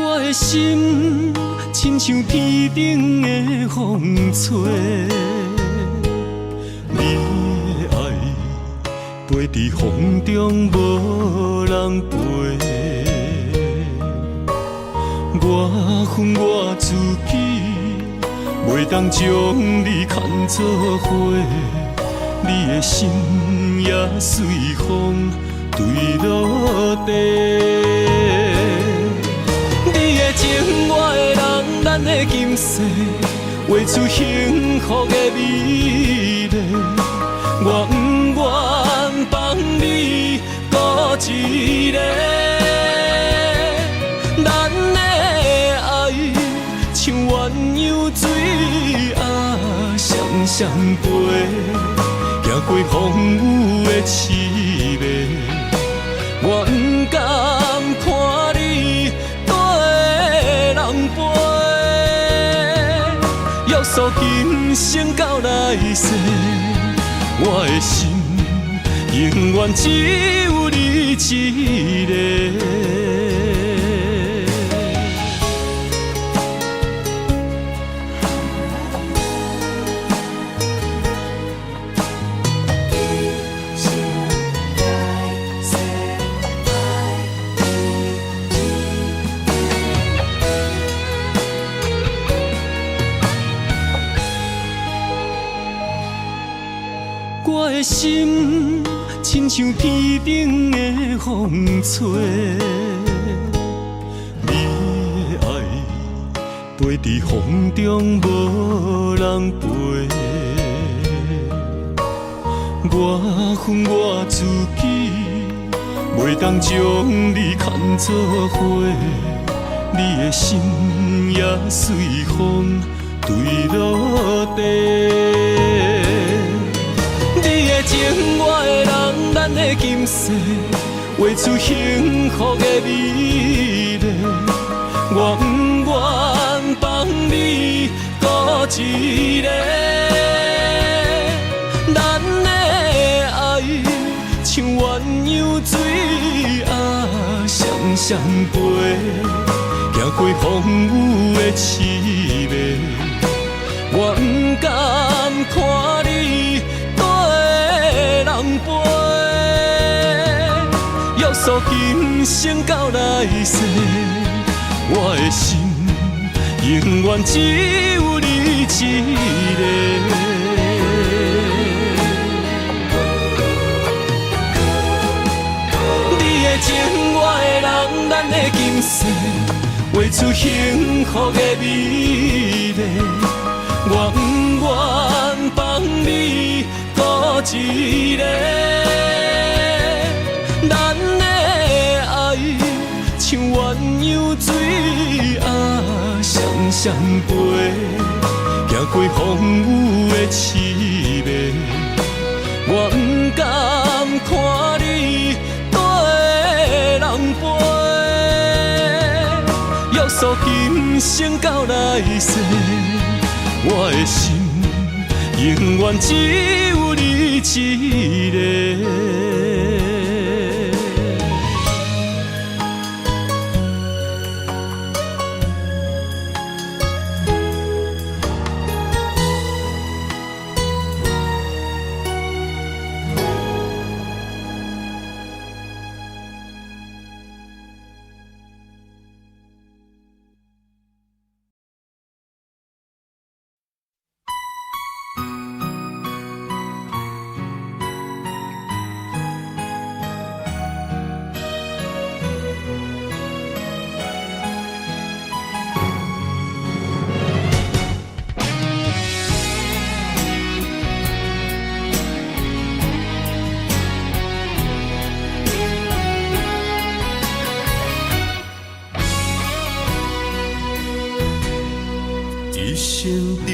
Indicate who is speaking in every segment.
Speaker 1: 我的心親像天頂的風吹，你的愛飛佇風中無人陪。我恨我自己，袂當將你牽做伙，你的心也隨風墜落地。你的情，我的人，咱的今世，畫出幸福的美麗。我不願放你孤一個，咱的愛像鴛鴦水仔，雙雙飛，行過風雨的淒迷。我不甘看你綴人飞，約束今生到來世，我的心永遠只有你一个。我的心親像天頂的風吹，你的愛飛佇風中無人陪。我恨我自己，袂當將你牽做伙，你的心也隨風墜落地。你的情，我的人，咱的今世，畫出幸福的美麗。我不願放你孤一個，咱的愛像鴛鴦水仔，雙雙飛，行過風雨的淒迷。我不甘看你綴人飞，約束今生到來世，我的心永遠只有你一个。你的情，我的人，咱的今世，畫出幸福的美麗。我不願放你孤一個，咱的愛像鴛鴦水仔，雙雙飛，行過風雨的淒迷。我不甘看你綴人飞，約束今生到來世，我的心永遠只有你一个。一生治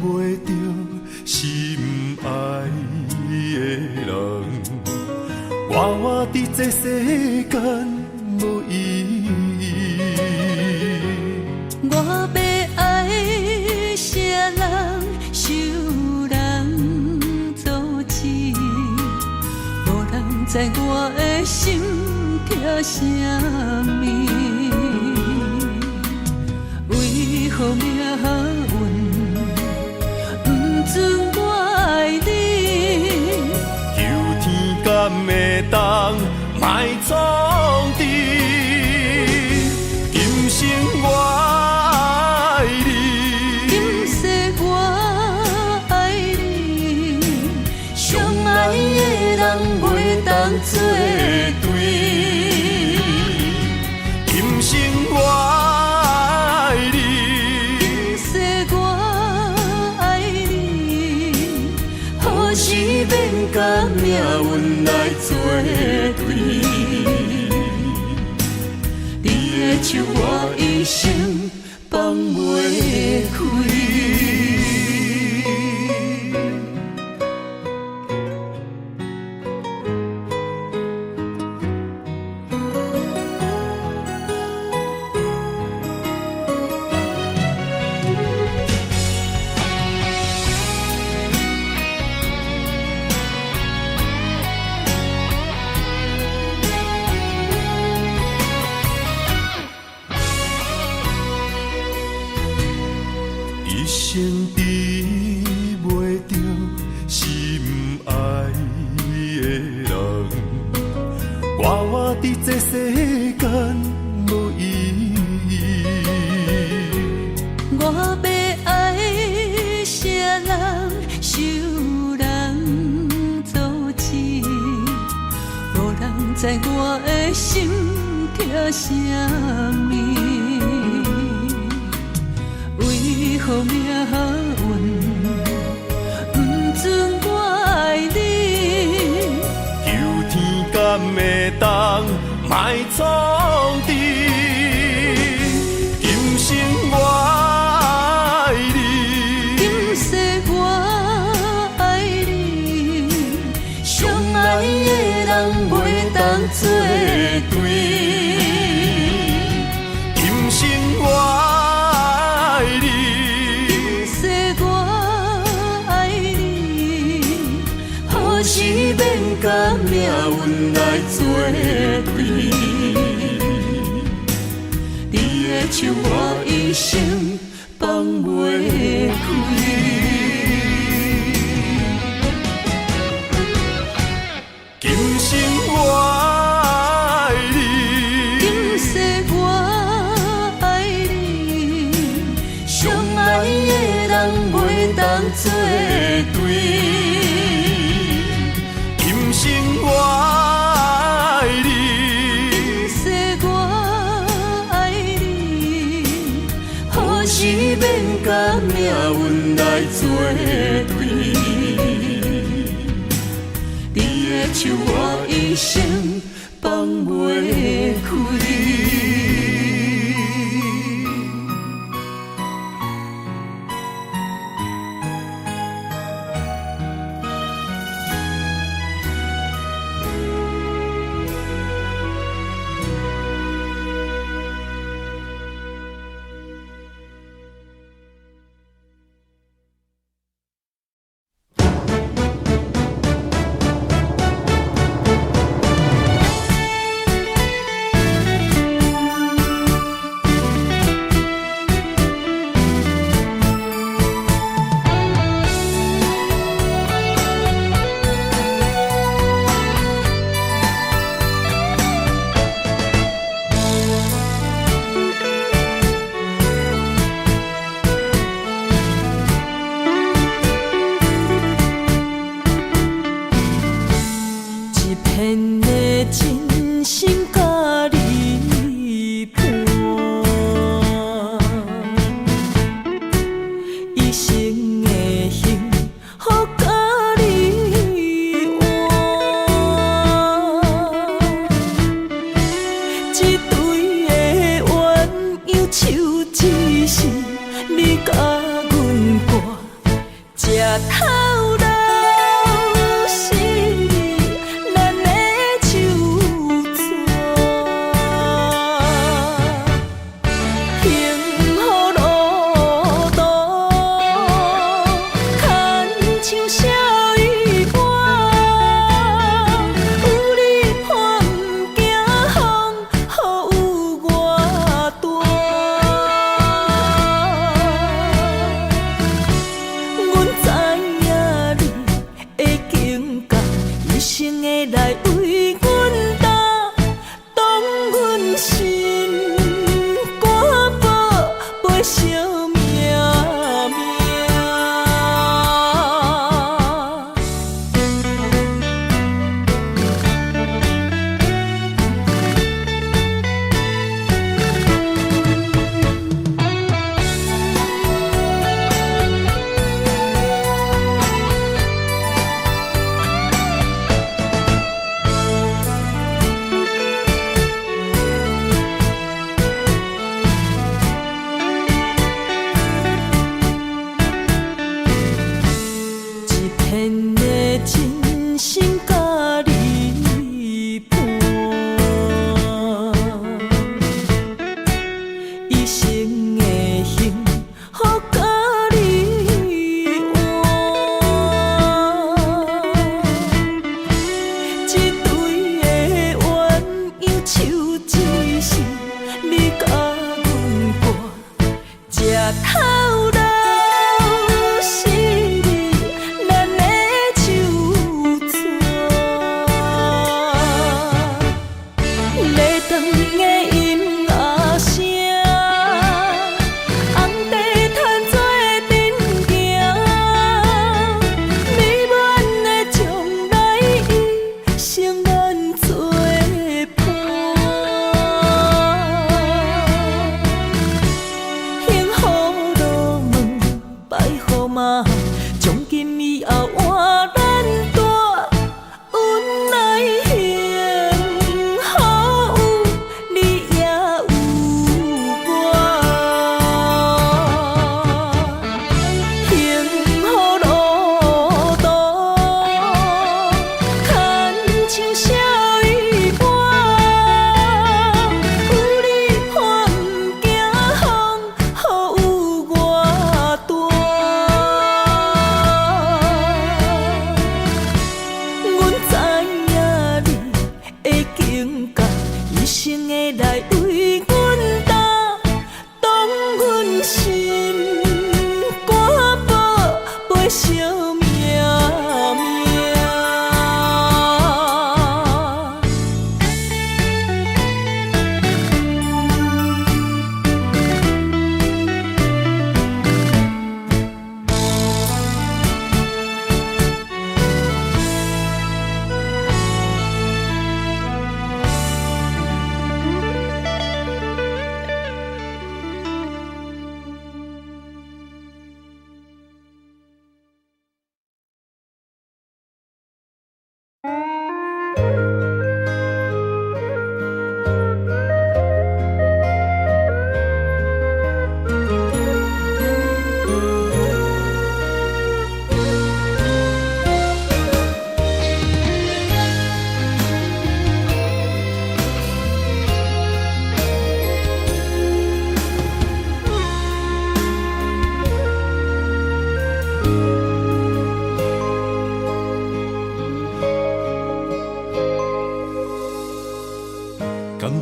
Speaker 1: 袂著心愛的人，我活佇這世間無意義。
Speaker 2: 我欲愛啥人，受人阻止，無人知我的心疼啥物。為何命運毋准我愛你？
Speaker 1: 求天敢會當莫創治，今生我愛你，
Speaker 2: 今世我愛你，相愛的人袂當做對。
Speaker 1: 今生我愛你，
Speaker 2: 今世我愛你，何時免共命運來作對？你的手我一生放袂開。
Speaker 1: 一生治袂著心愛的人，我活佇這世間無意義。
Speaker 2: 我欲愛啥人，受人阻止，無人知我的心疼啥物。為何命運毋准我愛你？
Speaker 1: 求天敢會當莫創治，今生我愛你，
Speaker 2: 今世我愛你，相愛的人袂當做對。
Speaker 1: 今生我愛你，
Speaker 2: 今世我愛你，何時免共命運來作對？你的手我一生放袂開。
Speaker 1: 今生我愛你，
Speaker 2: 今世我愛你，相愛的人袂當做對。
Speaker 1: 今生我愛你，
Speaker 2: 今世我愛你，何時免共命運來作對？你的手我一生放袂開。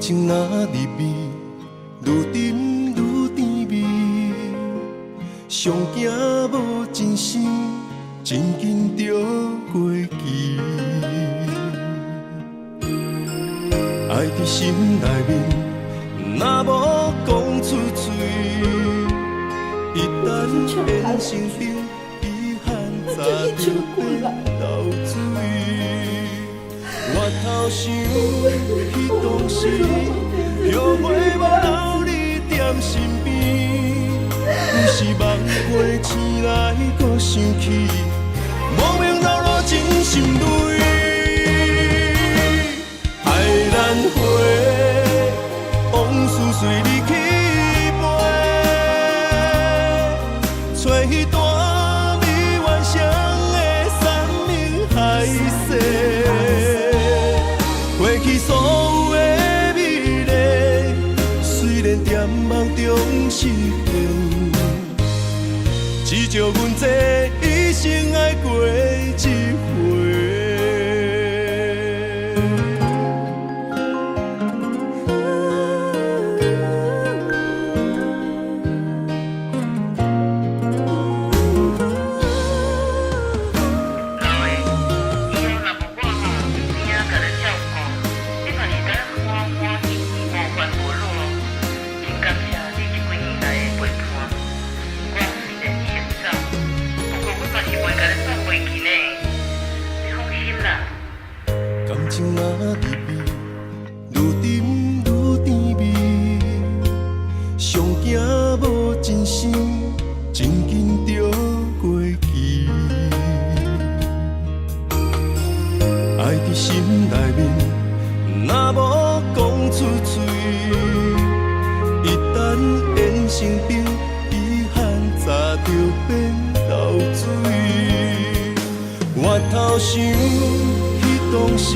Speaker 1: 情若入味，愈沉愈甜蜜。上驚無真心，真緊就過期。愛佇心內面，若無講出嘴，一旦變成冰，遺憾早就變流水。回頭想彼當時，後悔無留你踮身邊，有時夢過醒來閣想起，莫名流落真心淚。愛難回，往事隨你去飛，找彼段美完成的山盟海誓，过去所有的美麗，雖然踮夢中實現，至少阮這一生愛過一回。
Speaker 3: 老的，以後若無我吼，邊仔共你照顧，你嘛是得歡歡喜喜，無煩無惱。真感謝你這幾年來的陪伴。我雖然先走，不過阮嘛是袂共你放袂記呢。你放心啦。
Speaker 1: 感情若入味，愈沉愈甜蜜。上驚無真心，真緊就過期。愛佇心內面，若無講出嘴，一旦變成冰，遺憾早就變流水。回頭想彼當時，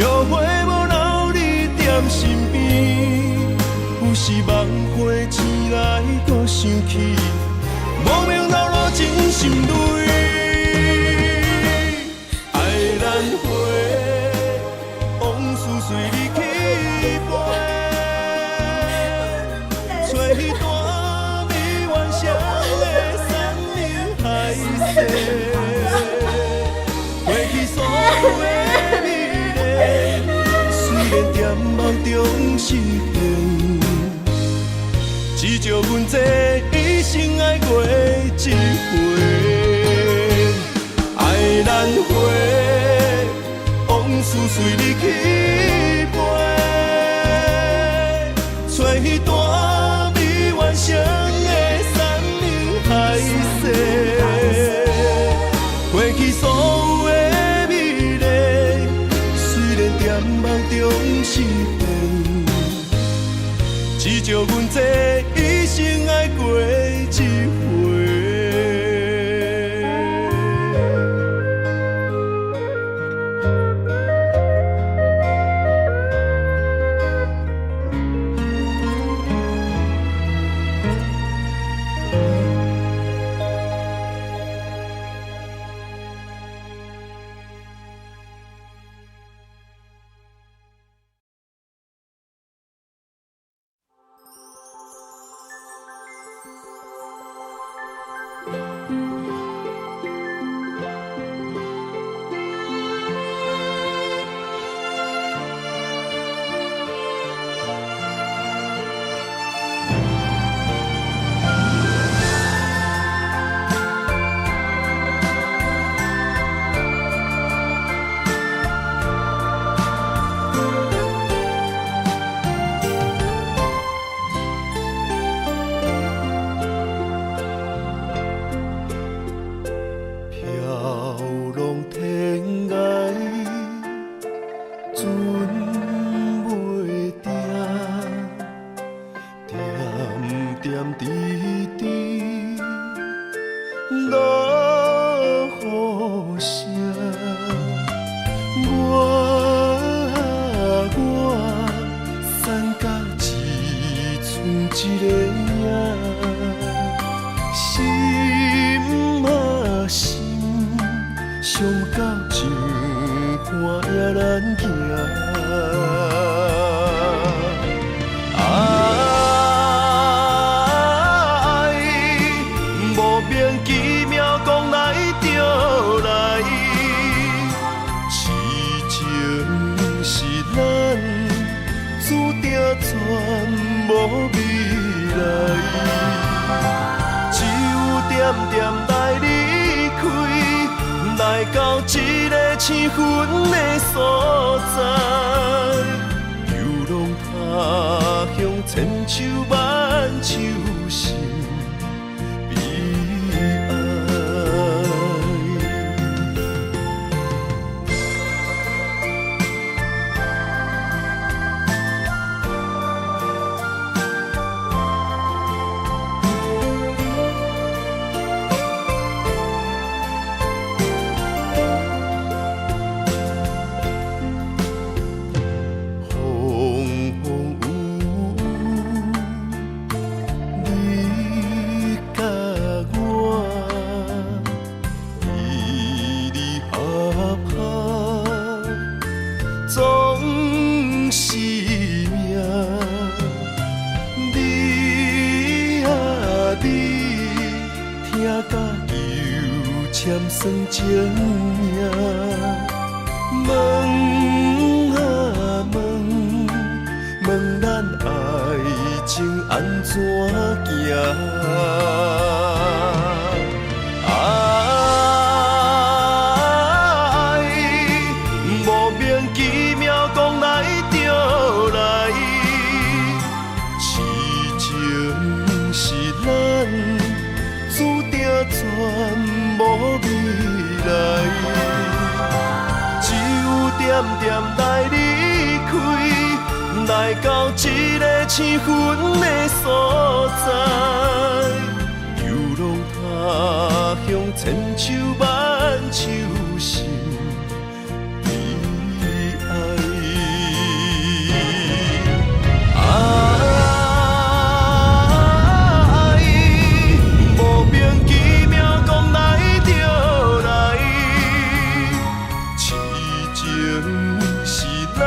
Speaker 1: 後悔無留你踮身邊，有時夢回醒來閣想起，莫名流落真心淚。愛難回，往事隨你去飛，找彼段未完成的山盟海誓，過去所有的美麗，雖然踮夢中實現，至少阮這一生愛過一回。愛難回，往事隨你去飛，找彼段未完成的山盟海誓，過去所有的美麗，雖然踮夢中實現，至少阮這一生愛過一回。飄浪天涯，船袂定，點點滴滴落雨聲。我我散甲只剩一个影，心啊心，伤到这款也难行。未來，只有點點來離開，來到這个生分的所在，流浪他鄉千秋萬秋心悲哀。風風雨雨，你佮我，離離合合，總是命。你啊你，疼甲又攕酸情命。問啊問，問咱愛情按怎行？愛莫名其妙講來就來，痴情是咱注定全無未來。只有點點來離開，來到這个生分的所在，流浪他鄉千秋萬秋心悲哀。愛莫名其妙講來就來，痴情是咱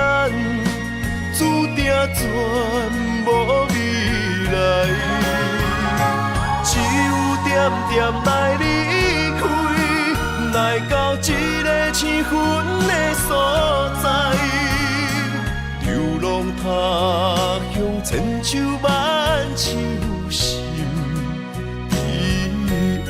Speaker 1: 注定全無未來，只有點點來離開，來到這个生分的所在，流浪他鄉千秋萬秋心悲哀。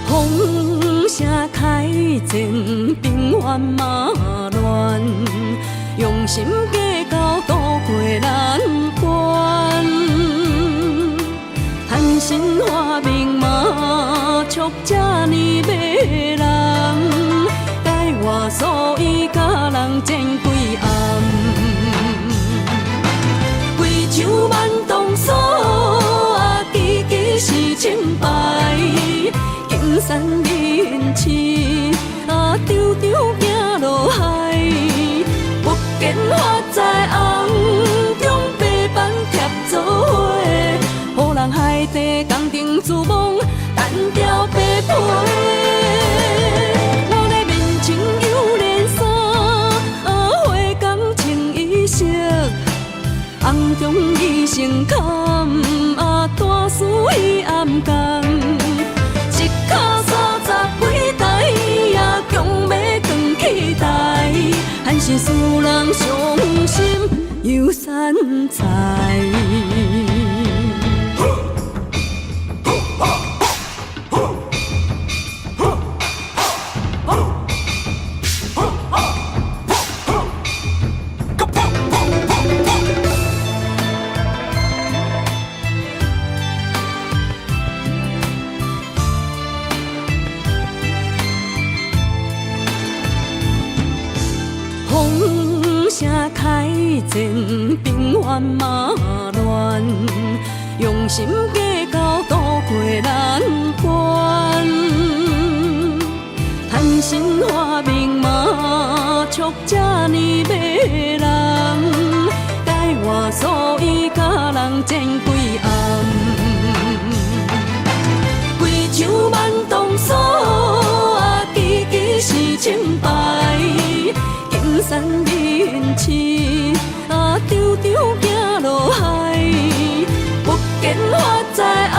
Speaker 2: 風聲開戰，平原嘛亂，用心計較渡過難關。貪心發明嘛，笑這呢迷人，解我所以佮人戰幾暗。規場萬動鎖啊，支支是清白。金山銀翅啊，長長行落海，不見發財紅中白板貼做伙，予人海底工程珠網單調白皮。老咧面穿油莲衫，啊，花工穿衣裳，红中医生坎啊，大师伊暗讲。一跤三十几台啊，强欲扛起台，还是使人傷心又散财。風聲開戰，平原嘛亂，用心計較渡過難關。貪心發明嘛，笑這呢迷人，改換素衣佮人戰幾暗。規場慢動作啊，支支是清白。金山銀翅啊，張張行落海。福建發財紅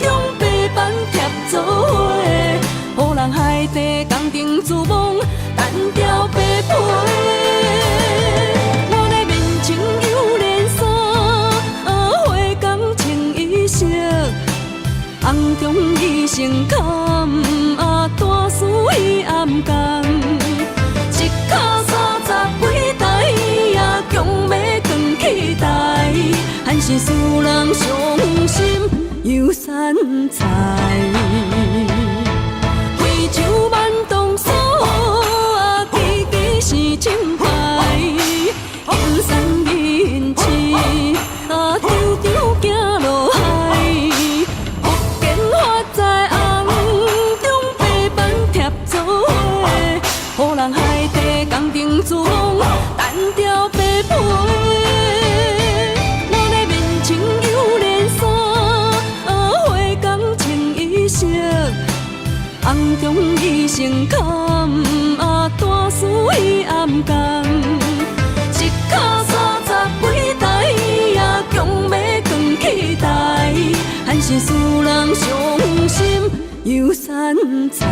Speaker 2: 中白板貼做伙，予人海底工程珠網單調白皮。我的面穿幽連衫，啊，花工穿衣色，紅中醫生坎啊，大師伊暗共。一跤三十幾台啊，強欲扛起台，還是使人傷心又散財。規場慢動作啊，支支是清白。金山銀翅啊，張張行落海。福建發財紅中白板貼做伙，予人海底工程珠網單調白皮。我的面穿幽連衫，啊，花工穿衣色，紅中醫生坎啊，大師伊暗共。一跤三十幾台啊，強欲扛起台，還是使人傷心又散財。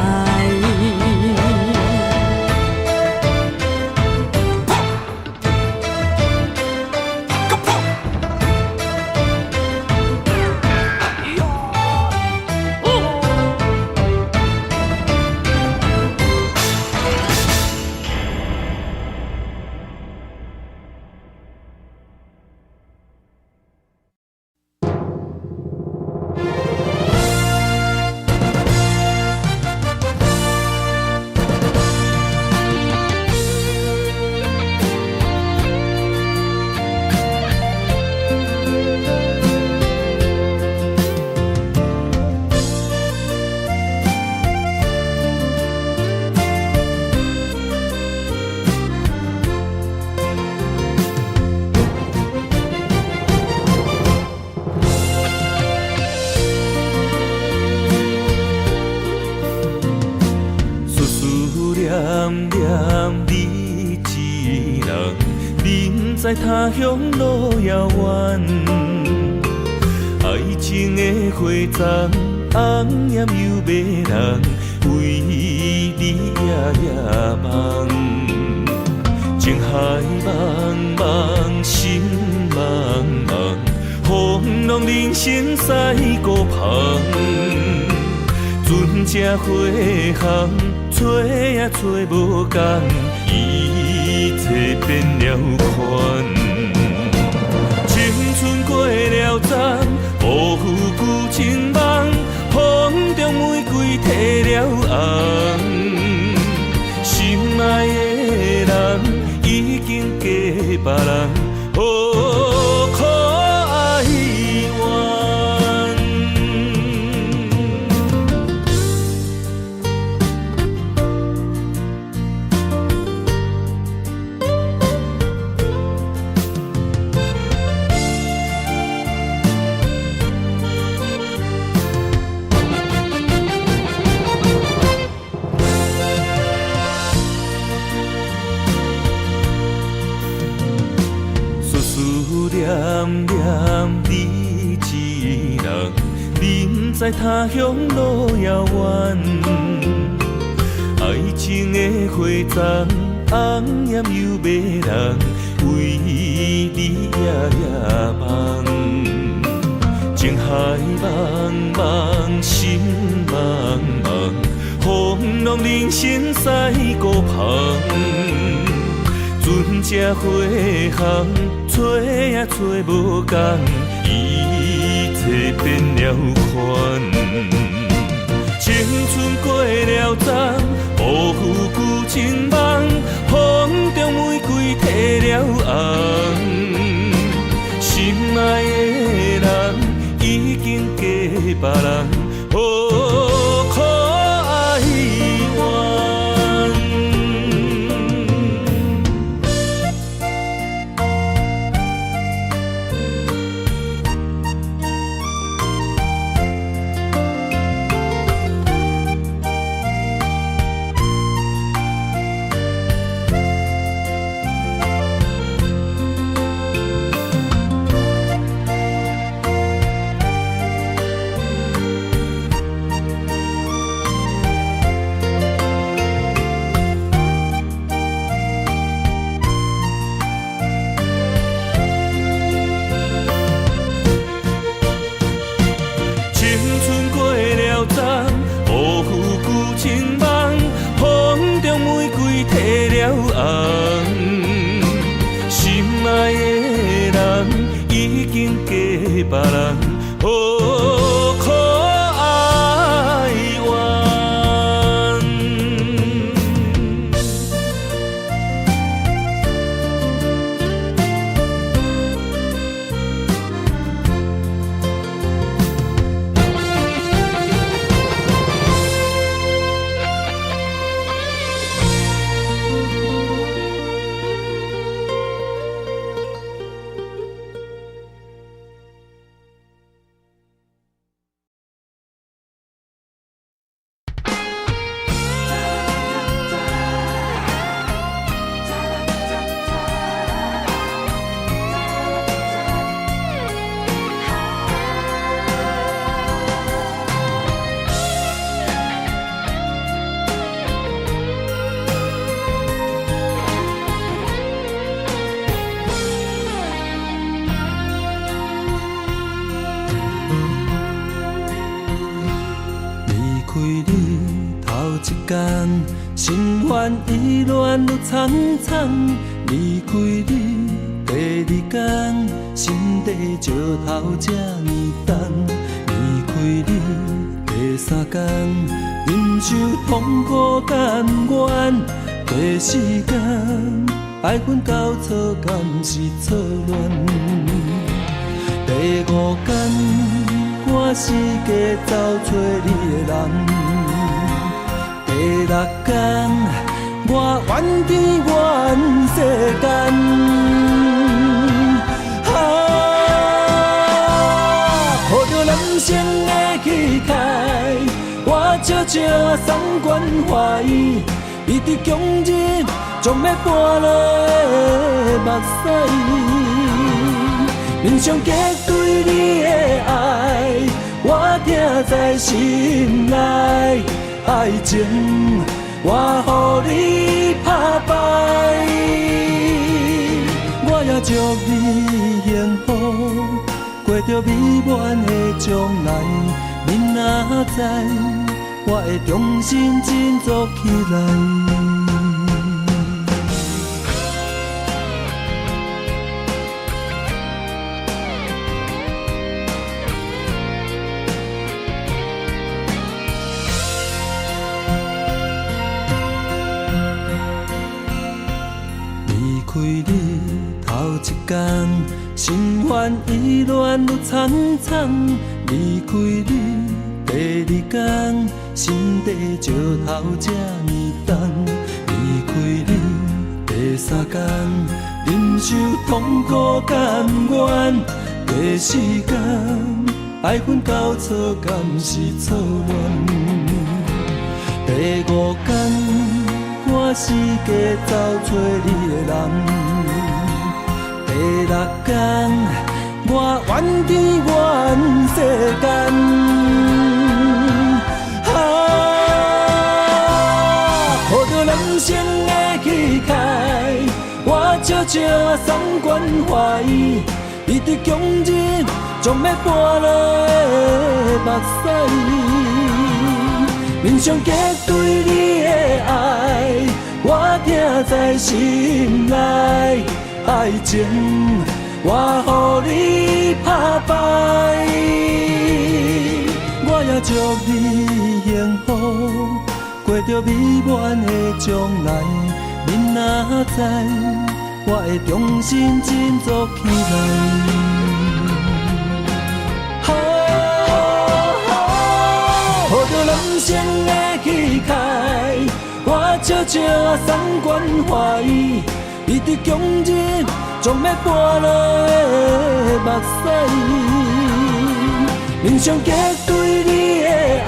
Speaker 1: 思思念念你一人，人在他鄉路遙遠，愛情的花叢紅艷又迷人，為你夜夜夢。情海茫茫，心茫茫，風浪人生賽孤帆。船只飛航，找也找無仝，一切變了款。青春過了站，無負舊情夢，風中玫瑰褪了紅。心愛的人已經嫁別人，何苦哀怨？思思念念你一人，人在他鄉路遙遠，愛情的花叢紅艷又迷人，為你夜夜夢。情海茫茫，心茫茫，風浪人生賽孤帆。船只飛航，找也找無仝，一切變了款。青春過了站，無負舊情夢，風中了紅，心愛的人已經嫁別人，何苦哀怨？青春過了站，無負舊情夢，風中玫瑰褪了紅。心愛的人已經嫁別人，何苦哀怨？
Speaker 4: 離開你頭一工，心煩意亂愈悖悖。離開你第二工，心底石頭這呢重。離開你第三工，忍受痛苦甘願。第四工，愛恨交錯，敢是錯亂？第五工，趕時間走揣你的人。第六工，我怨天怨世間。啊，抱著男性的氣概，我笑笑送關懷，伊佇強忍將欲跋落的目屎。面上結對你的愛，我疼在心內。愛情，我予你拍敗，我也祝你幸福，過著美滿的將來。明仔載，我會重新振作起來。離開你頭一工，心煩意亂愈悖悖。離開你第二工，心底石頭這呢重。離開你第三工，忍受痛苦甘願。第四工，愛恨交錯，敢是錯亂？第五工，趕時間走揣你的人。第六工，我怨天怨世間。啊，抱著男性的氣概，我笑笑送關懷，伊佇強忍將欲跋落的目屎。面上結對你的愛，我疼在心內。愛情，我予你拍敗，我也祝你幸福，過著美滿的將來。明仔載，我會重新振作起來。啊，抱著人生的期待，我笑笑啊送關懷，伊佇強日將欲跋落的目屎，面上結對你的愛，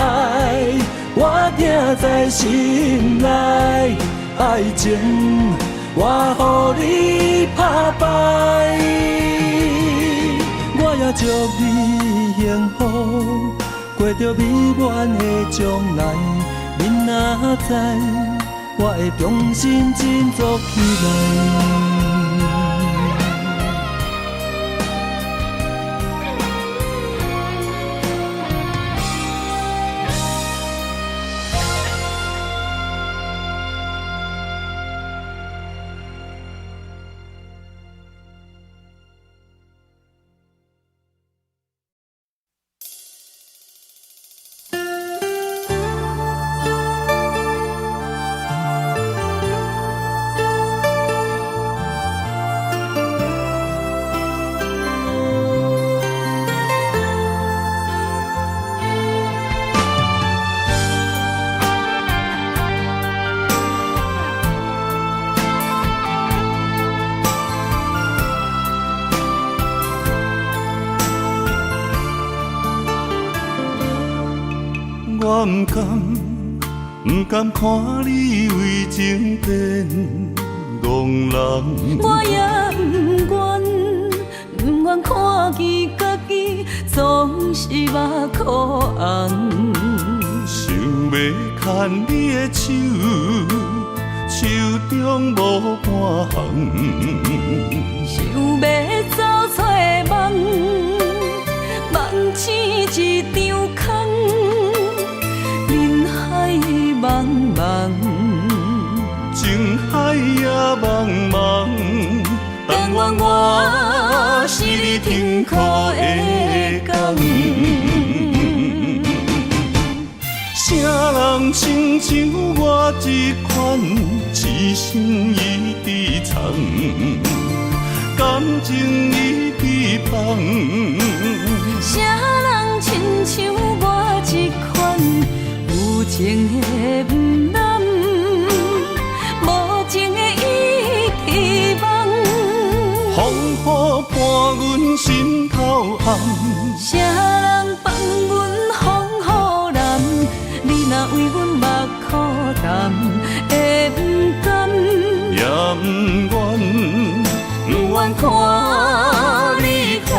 Speaker 4: 我疼在心內，愛情我予你拍敗，我也祝你幸福，過著美滿的將來。囡仔知，我會重新振作起來。
Speaker 1: 我毋甘，毋甘看你為情變戇人。
Speaker 2: 我也毋願，毋願看見家己總是目眶紅。
Speaker 1: 想欲牽你的手，手中無半項。
Speaker 2: 想欲走找夢，夢醒一場空。人海茫茫，
Speaker 1: 情海也茫茫，
Speaker 2: 但願我是你停靠的港。
Speaker 1: 啥人親像我這款，痴心伊佇藏，感情伊佇放。
Speaker 2: 啥人親像我這款，有情的毋難，無情的伊佇梦。
Speaker 1: 風雨伴阮心頭紅，
Speaker 2: 啥人放阮風雨男？你若為阮目眶澹，會毋甘？
Speaker 1: 也毋願，
Speaker 2: 毋願看你哭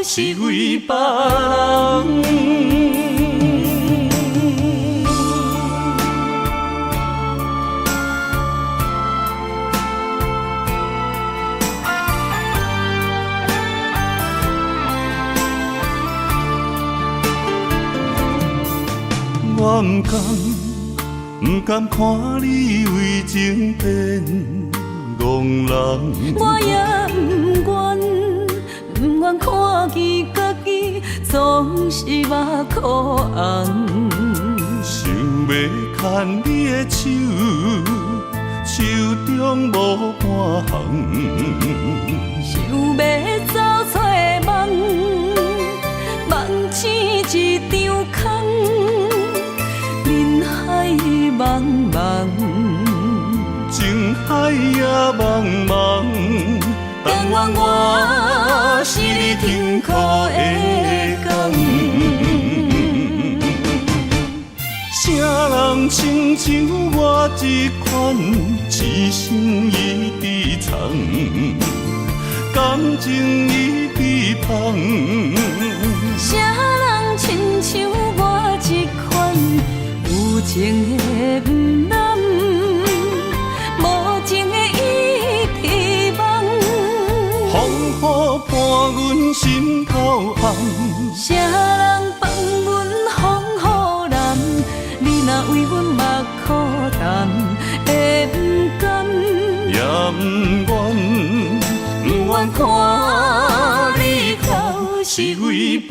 Speaker 1: 是為別人。我毋甘，毋甘看你為情變戇人。
Speaker 2: 我也毋願，毋願看見家己總是目眶紅。
Speaker 1: 想欲牽你的手，手中無半項。
Speaker 2: 想欲走找夢，夢醒一場空。人海茫茫，
Speaker 1: 情海也茫茫，
Speaker 2: 但願我是你停靠的港。
Speaker 1: 啥人親像我這款，痴心伊佇藏，感情伊佇放。
Speaker 2: 啥人親像我這款，有情的毋難，無情的伊佇梦。
Speaker 1: 風雨伴阮心頭紅，
Speaker 2: 啥人放阮風雨男？你若為阮目眶澹，會毋甘？
Speaker 1: 也毋願，
Speaker 2: 毋願看你哭
Speaker 1: 是為別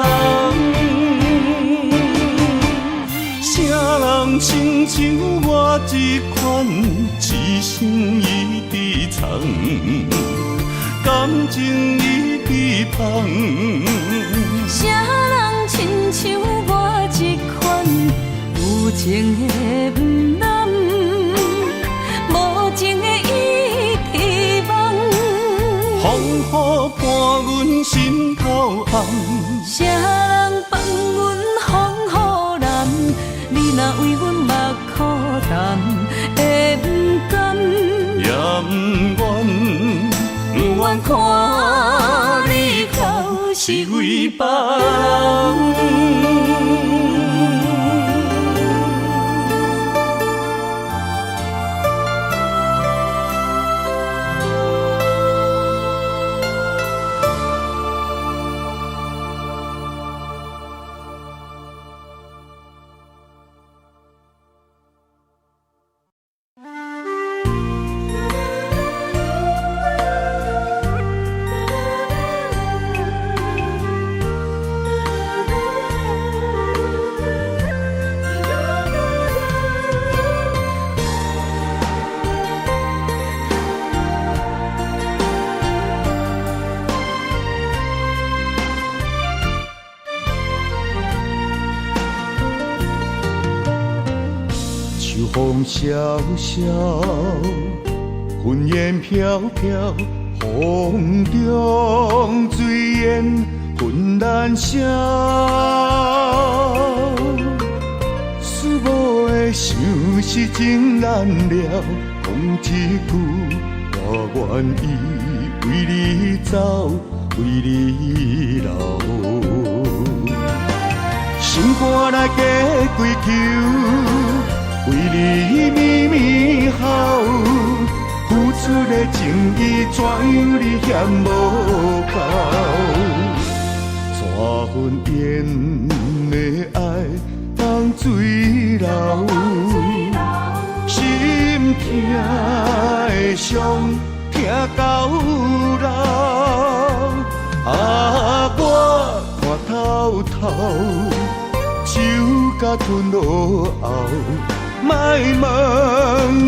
Speaker 1: 人。啥人親像我這款，痴心伊佇藏，感情已被放。
Speaker 2: 啥人親像我這款有情的毋男，無情的伊痴梦。
Speaker 1: 風雨伴阮心頭紅。
Speaker 2: 啥人放阮風雨難？你若為阮目苦澹，會毋甘？
Speaker 1: 也毋願，
Speaker 2: 毋願看你哭
Speaker 1: 是為別人。秋風蕭蕭，雲煙飄飄，風中炊煙紛難消。思無的相思情難了，講一句我願意為你走，為你留。心肝內加幾球，為你绵綿哭，付出的情意怎樣你嫌無夠？這份緣的愛當水流，心疼的傷疼到老。啊，我看透透，酒甲吞落喉。莫問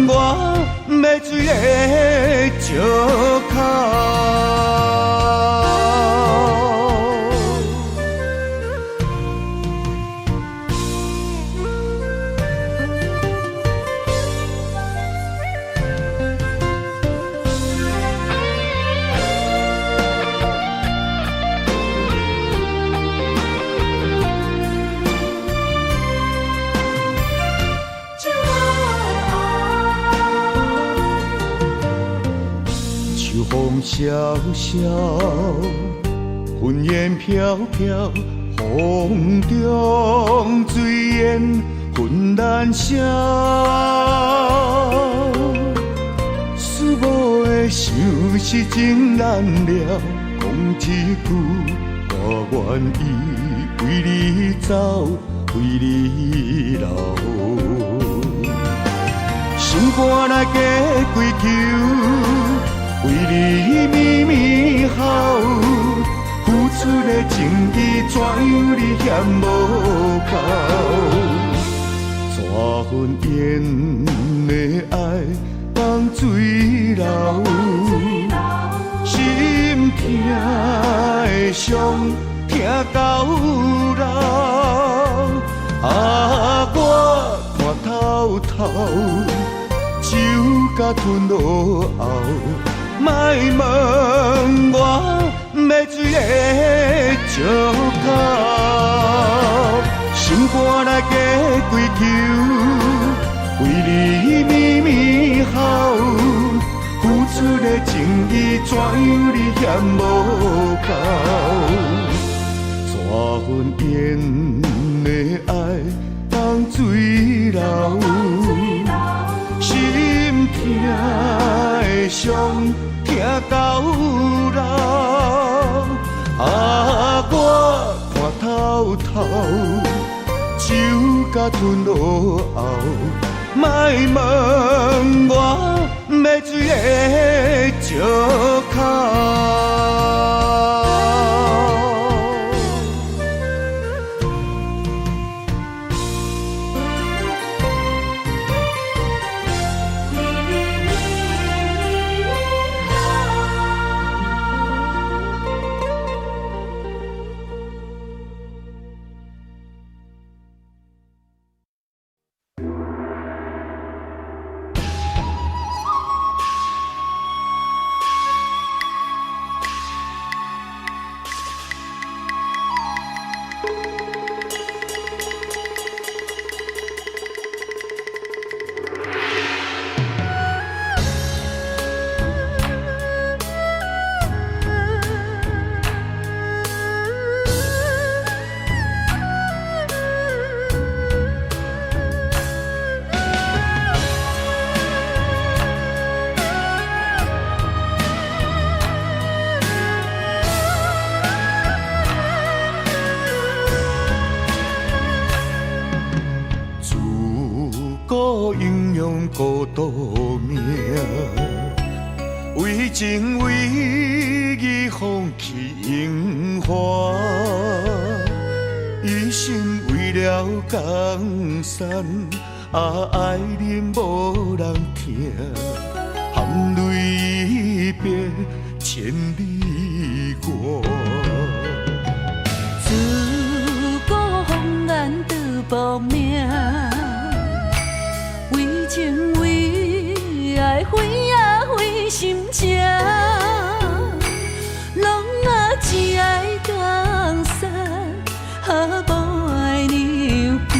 Speaker 1: 我欲追的借口。秋風蕭蕭，雲煙飄飄，風中炊煙紛難消。思無的相思情難了，講一句我願意為你走，為你留。心肝內加幾球，為你綿綿哭，付出的情意怎樣你嫌無夠？這份緣的愛當水流，心疼的傷疼到老。啊，我看透透，酒甲吞落喉。莫問我欲追的借口，心肝內加幾球，為你綿綿哭，付出的情意怎樣你嫌無夠？這份緣的愛當水流，心疼的傷疼到老。啊，我看透透，酒甲吞落喉。莫問我欲追的借口。
Speaker 5: 獨命，為情為義放棄榮華，一心為了江山，啊愛人無人疼，含淚一別千里外。
Speaker 2: 自古紅顏賭薄命，為情為愛毀啊毀心情，攏啊只愛江山，啊無愛娘囝。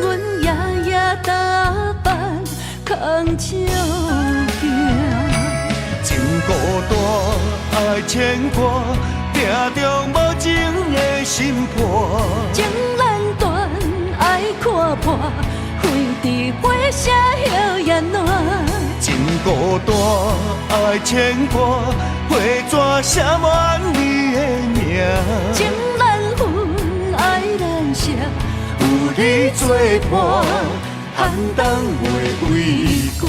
Speaker 2: 阮夜夜搭班空照鏡。
Speaker 5: 情孤單，愛牽掛，定中無情的心伴。
Speaker 2: 情難斷，愛看破，花枝花謝葉也爛。
Speaker 5: 情孤單，愛牽掛，花紙寫滿你的名。
Speaker 2: 情難分，愛難捨，
Speaker 5: 有你作伴，寒冬袂畏寒。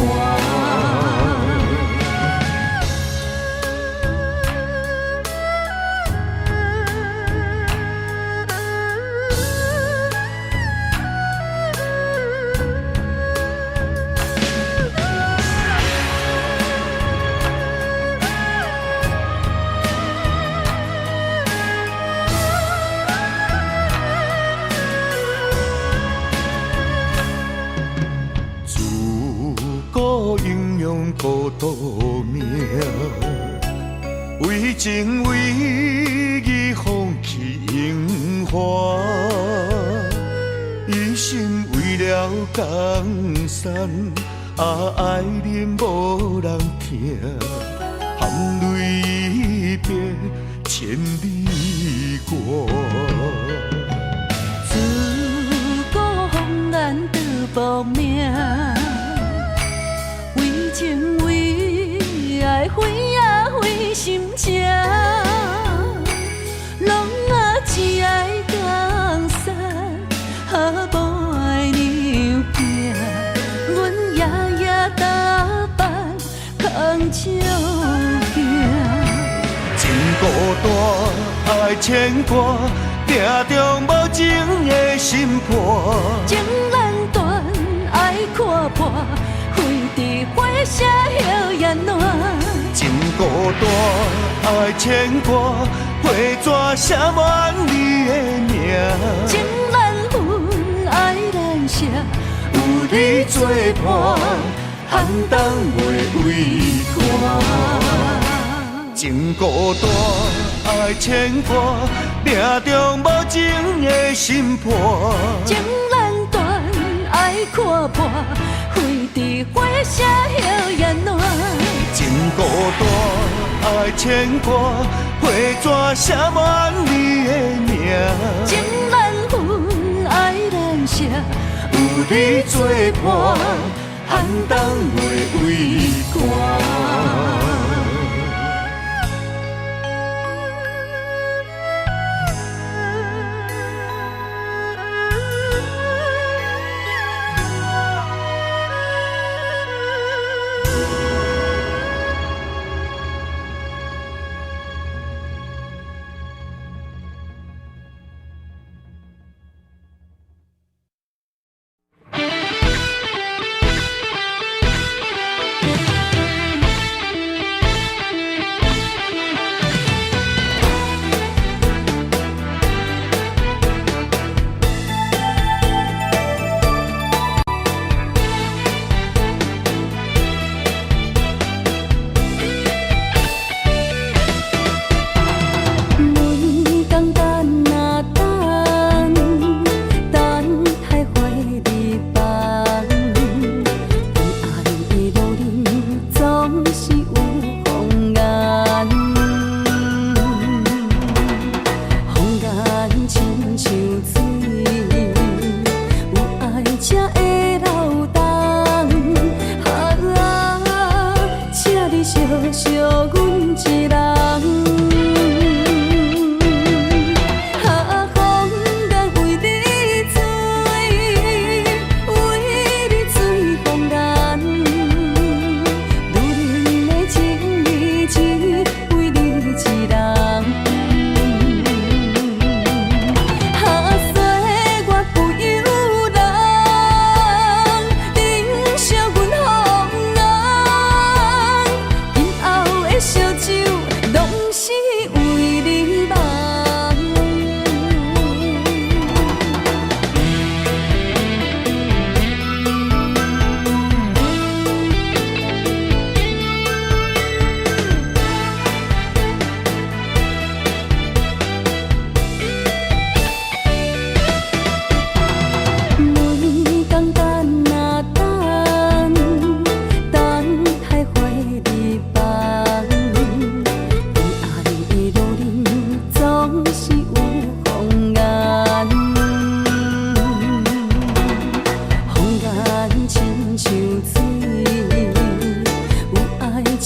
Speaker 5: 自古英雄孤獨命，為情為義放棄榮華，一心為了江山，啊愛人無人疼，含淚一別千里外。
Speaker 2: 自古紅顏賭薄命，為情為愛毀啊毀心情，攏啊只愛江山，啊無愛娘囝。阮夜夜搭班空照鏡。
Speaker 5: 情孤單，愛牽掛，定中無情的心伴。
Speaker 2: 情難斷，愛看破，花枝花謝葉也爛。
Speaker 5: 情孤單，愛牽掛，花紙寫滿你的名。
Speaker 2: 情難分，愛難捨，
Speaker 5: 有你作伴，寒冬袂畏寒。情孤單，愛牽掛，命中無情的心伴。
Speaker 2: 情難斷，愛看破，花枝花謝葉也爛。
Speaker 5: 情孤單，愛牽掛，花紙寫滿你的名。
Speaker 2: 情難分，愛難捨，
Speaker 5: 有你作伴，寒冬袂畏寒。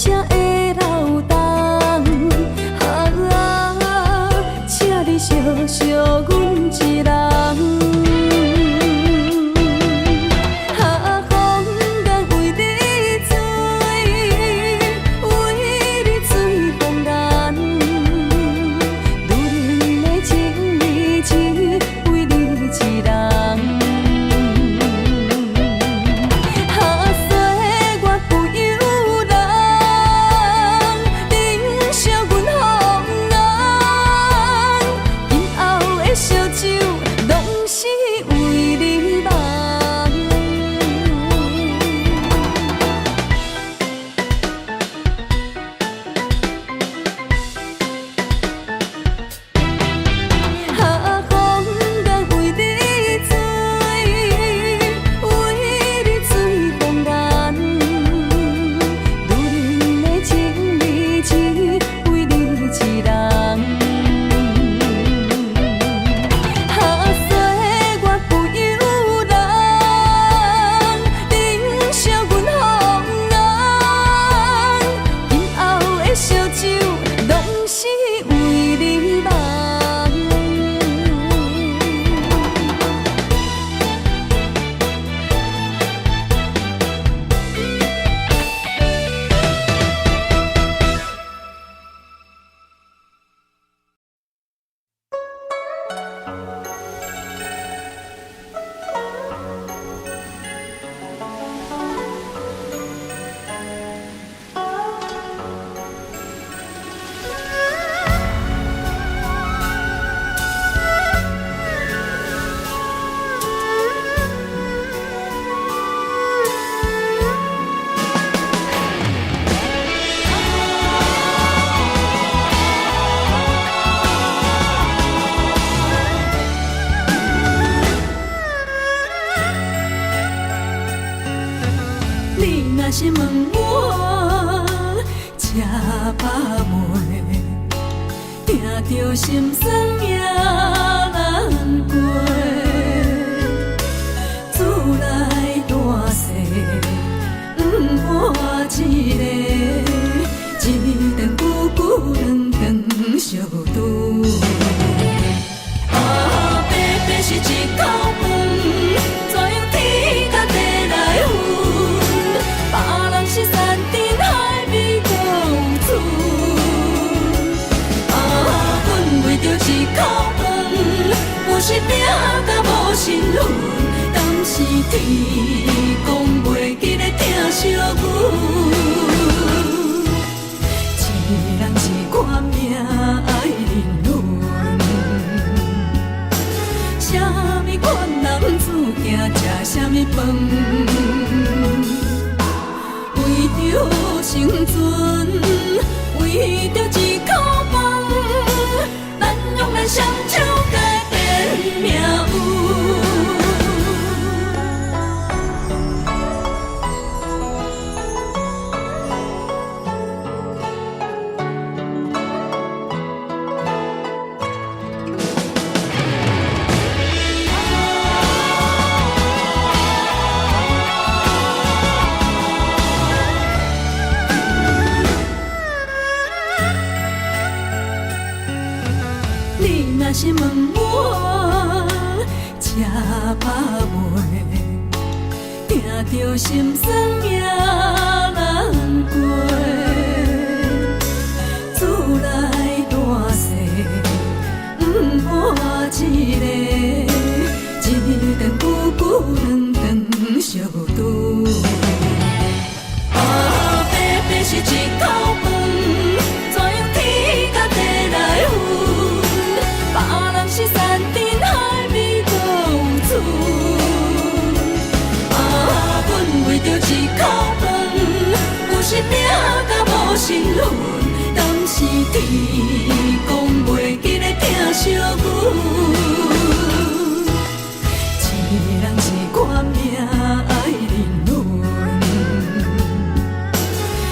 Speaker 2: 才會流動。啊，請你惜惜阮一人。啊，風人為你醉，為你醉風人，女人的情義只為你一人。啊，歲月不由人，珍惜阮風人，今後的燒酒攏是為你夢。啊，風人為你醉，為你醉風人，女人的情義只為你一人。啊，歲月不由人，珍惜阮風人，今後的燒酒攏是為你夢。你若是問我吃飽未，聽著心酸也難過。厝內大細毋換一个，一頓久久兩頓相拄。啊，白白是一口飯，怎樣天甲地來分？別人是山珍海味閣有厝。啊，阮為著一口飯，有時拼甲無神魂，當時天公袂記得疼惜阮。一人一款命愛人倫，啥物款男子囝食啥物飯？為著生存，為著一口飯，咱用咱雙手改變命運。你若是問我吃飽未，聽著心酸也難過。厝內大細毋換一个，一頓久久兩頓相拄。啊，白白是一口飯，怎樣天甲地來分？別人是山珍海味閣有厝。啊，阮為著一口飯，有時拼甲無神魂，當時天公袂記得疼惜阮。一人一款命愛人倫，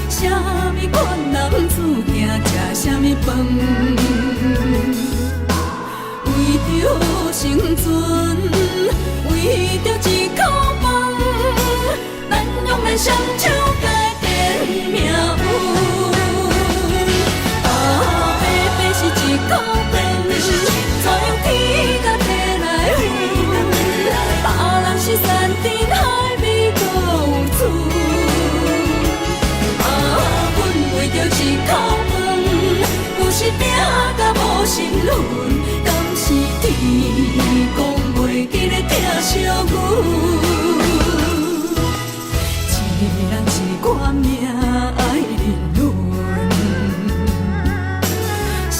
Speaker 2: 啥物款男子囝食啥物飯？為著生存，為著一口飯，咱用咱雙手改變命運。身份，敢是天公袂记咧疼惜阮？一人一款命愛人倫，啥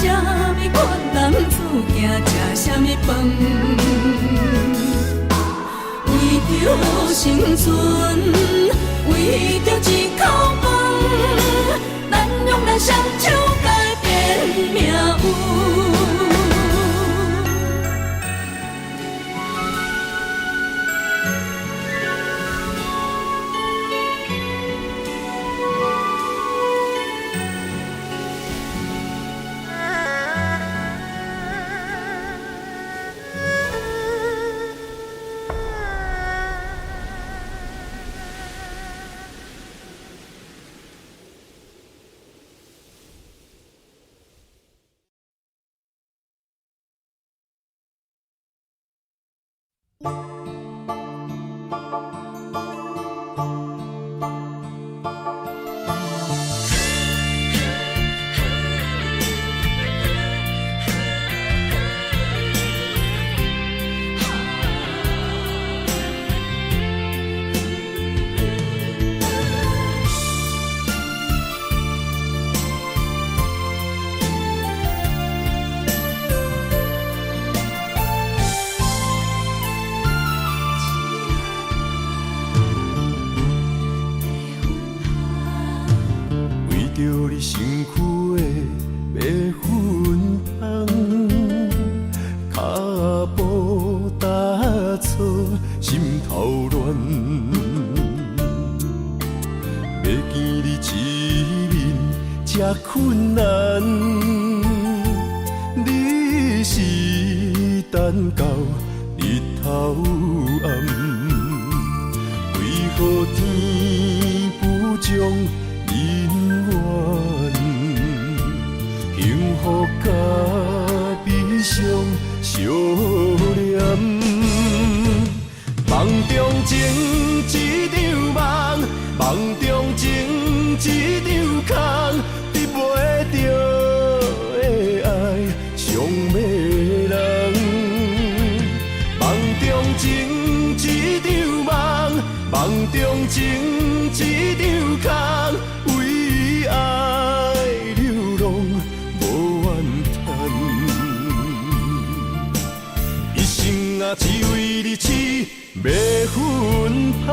Speaker 2: 物款男子囝食啥物飯？為著生存，為著一口飯，咱用咱雙手改變命運。
Speaker 5: 為著你身軀的白粉香，跤步踏錯，心頭亂。欲見你一面這困難，你是等到日頭暗，為何天不將姻緣，幸福佮悲傷相連。夢中情一場夢，夢中情一場空，得袂著的愛傷迷人。夢中情一場夢，夢中情一場空，為愛流浪無怨嘆。一生啊，只為你痴迷芬芳。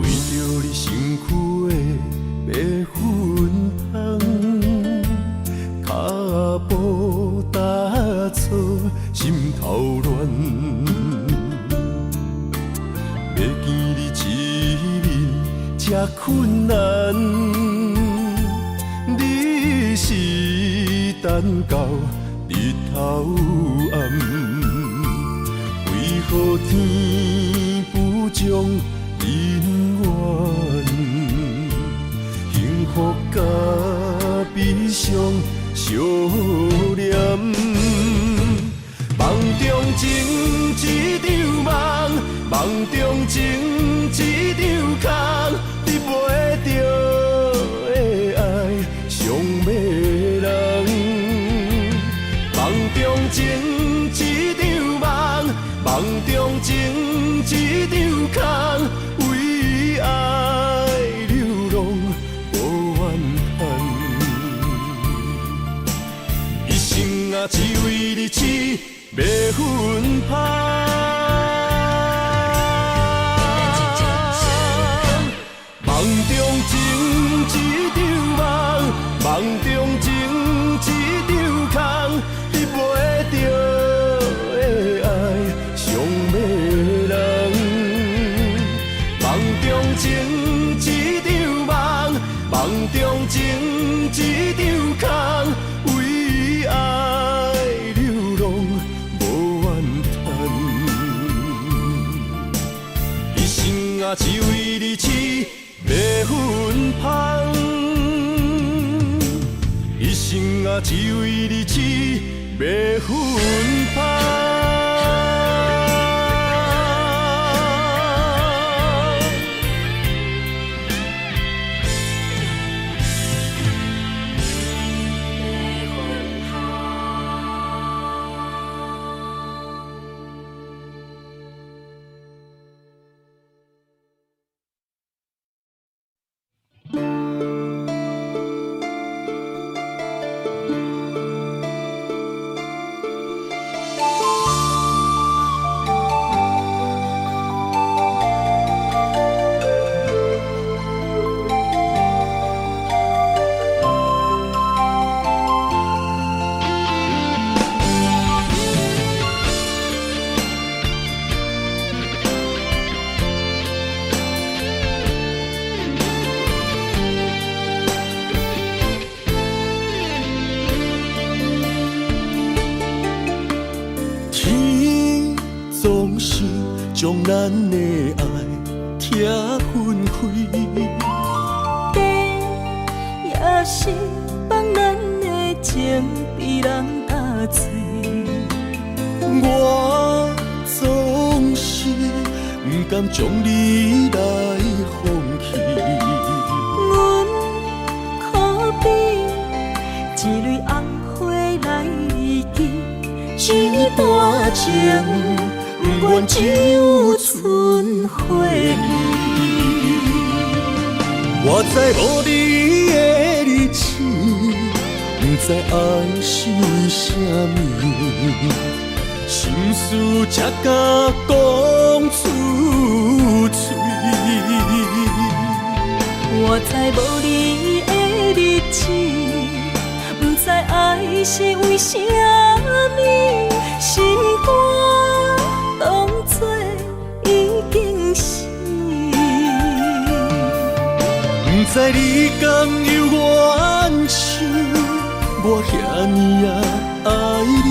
Speaker 5: 為著你身軀的白粉香，跤步踏錯，心頭亂。欲見你一面這困難，你是等到日頭暗，為何天不將姻緣，幸福佮悲傷相連。夢中情一場夢，夢中情一場空，得袂著的愛傷迷人。夢中情一場夢，夢中情一場空，為愛流浪無怨嘆。一生啊，只為你痴迷芬芳。夢中情一場夢，夢中情一場空，得袂著的愛傷迷人。夢中情一場夢，夢中情一場空，為愛流浪無
Speaker 1: 只為日子欲分芳。天總是將咱的愛拆分開，
Speaker 2: 地也是放咱的情被人咬碎。
Speaker 1: 我總是不甘將你來放棄。
Speaker 2: 阮可比一蕊紅花來記，
Speaker 1: 這段情不願只有春花期。我知無你的日子，不知愛是為啥物，心事才敢講出嘴。
Speaker 2: 我知無你的日子，不知愛是為啥物，心肝當作已經死。
Speaker 1: 不知你敢猶原像我遐爾仔愛你，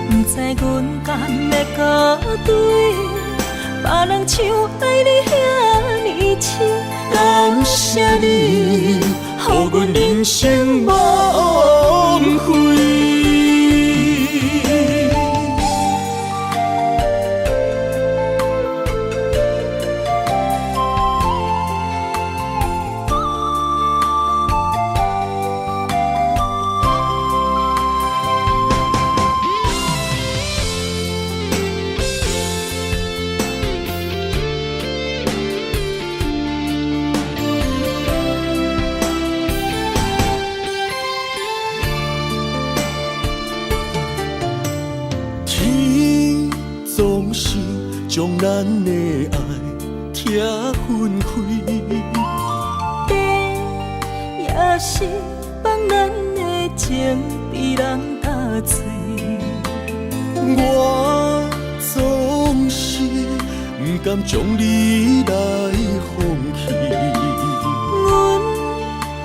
Speaker 2: 不知阮敢會閣對別人像愛你遐爾深。
Speaker 1: 感謝你，予阮人生無枉費。天總是將咱的愛拆分開，
Speaker 2: 地也是放咱的情被人咬碎。
Speaker 1: 我總是不甘將你來放棄。
Speaker 2: 阮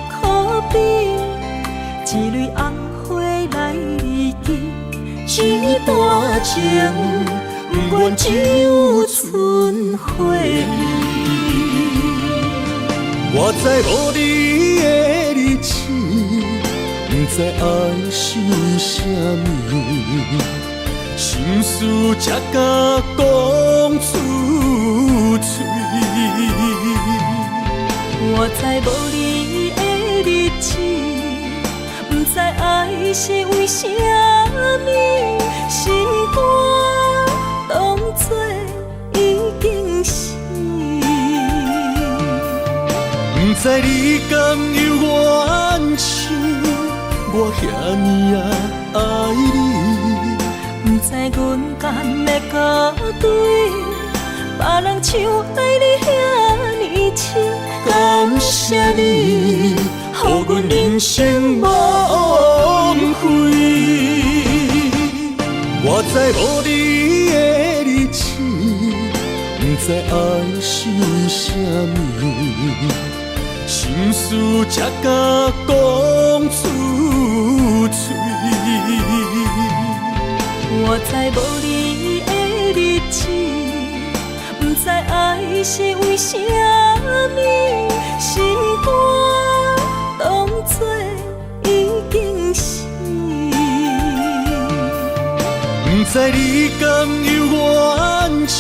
Speaker 2: 可比一蕊紅花來記，
Speaker 1: 這段情不願只有春花期。我知無你的日子，不知愛是為啥物，心事才敢講出嘴。
Speaker 2: 我知無你的日子，不知愛是為啥物，心肝當作已經死。
Speaker 1: 不知你敢猶原像我遐爾仔愛你，
Speaker 2: 不知阮敢會閣對別人像愛你遐爾深。
Speaker 1: 感謝你，予阮人生無枉費。我知無你的日子，不知愛是為啥物，心事才敢講出嘴。
Speaker 2: 我知無你的日子，不知愛是為啥物，心肝當作已經死。
Speaker 1: 不知你敢猶原像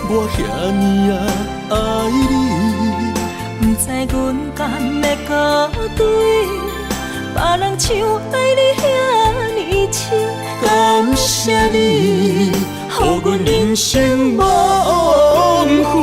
Speaker 1: 我遐爾仔愛你？
Speaker 2: 不知阮敢會閣對別人像愛你遐爾深。
Speaker 1: 感謝你，予阮人生無枉費。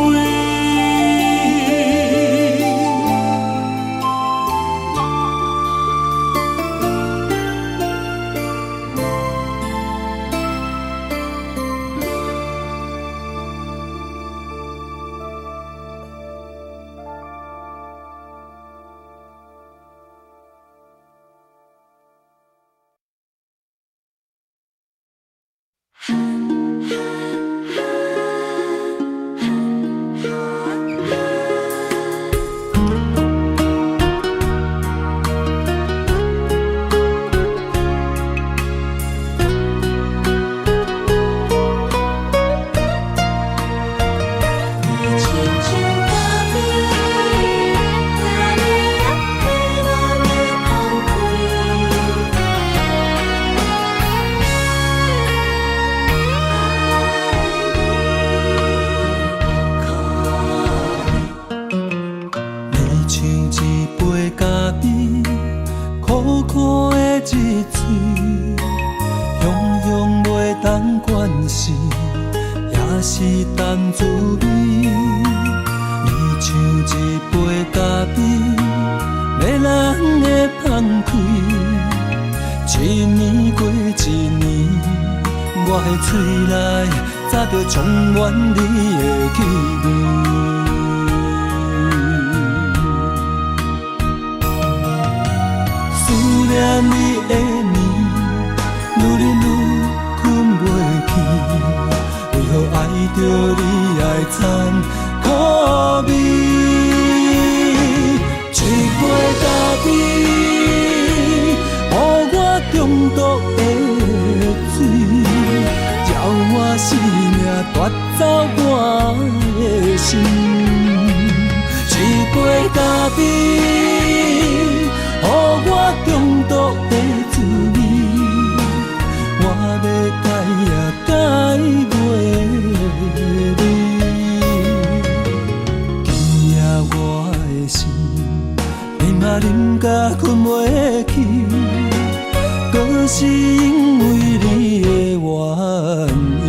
Speaker 4: 你像一杯咖啡，苦苦的一喙，雄雄袂當關係，也是淡滋味。你像一杯咖啡，迷人的香氣，一年過一年，我的喙內早就充滿你的氣味。思念你的暝，愈忍愈睏袂去，為何愛著你愛摻苦味？一杯咖啡，予我中毒的醉，讓我生命奪走我的心。一杯咖啡，予我中毒的滋味，我欲改也改袂離。今夜我的心，啉啊啉甲睏袂去，閣是因為你的原因。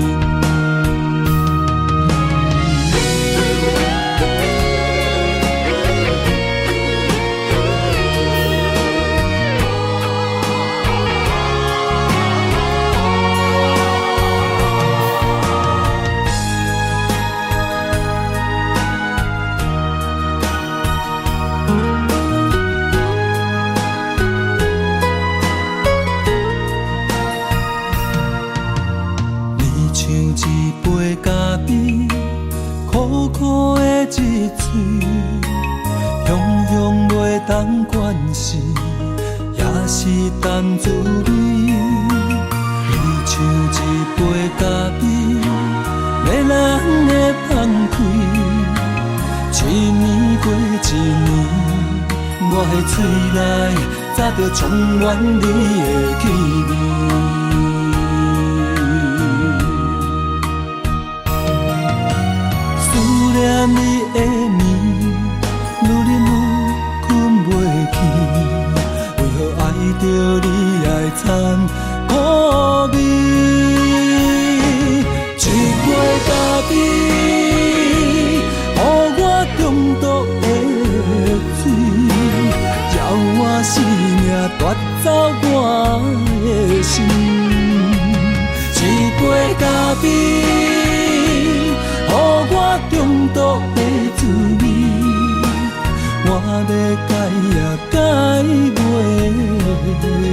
Speaker 4: 你像一杯咖啡，苦苦的一喙，雄雄袂當關係，也是淡滋味。你像一杯咖啡，迷人的香氣，一年過一年，我的喙內早就充滿你的氣味。思念你的暝，愈忍愈睏袂去，為何愛著你愛摻苦味？一杯咖啡，予我中毒的醉，讓我生命奪走我的心。一杯咖啡，予我中毒的滋味，我欲改也改袂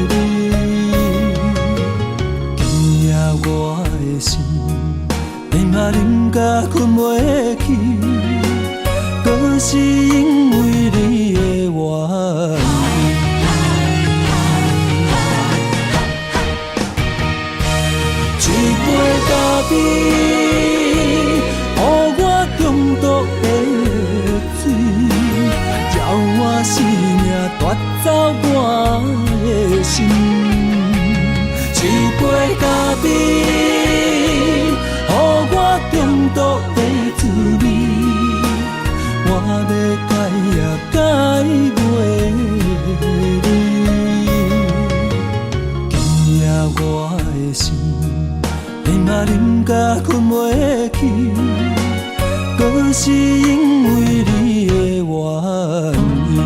Speaker 4: 離。今夜我的心，啉啊啉甲睏袂去，閣是因為你的原因。一杯咖啡，予我中毒的醉，讓我生命奪走我的心。一一杯咖啡，予我中毒的滋味，我欲改也改袂离。今夜我的心，啉啊啉甲睏袂去，阁是因為你的原因。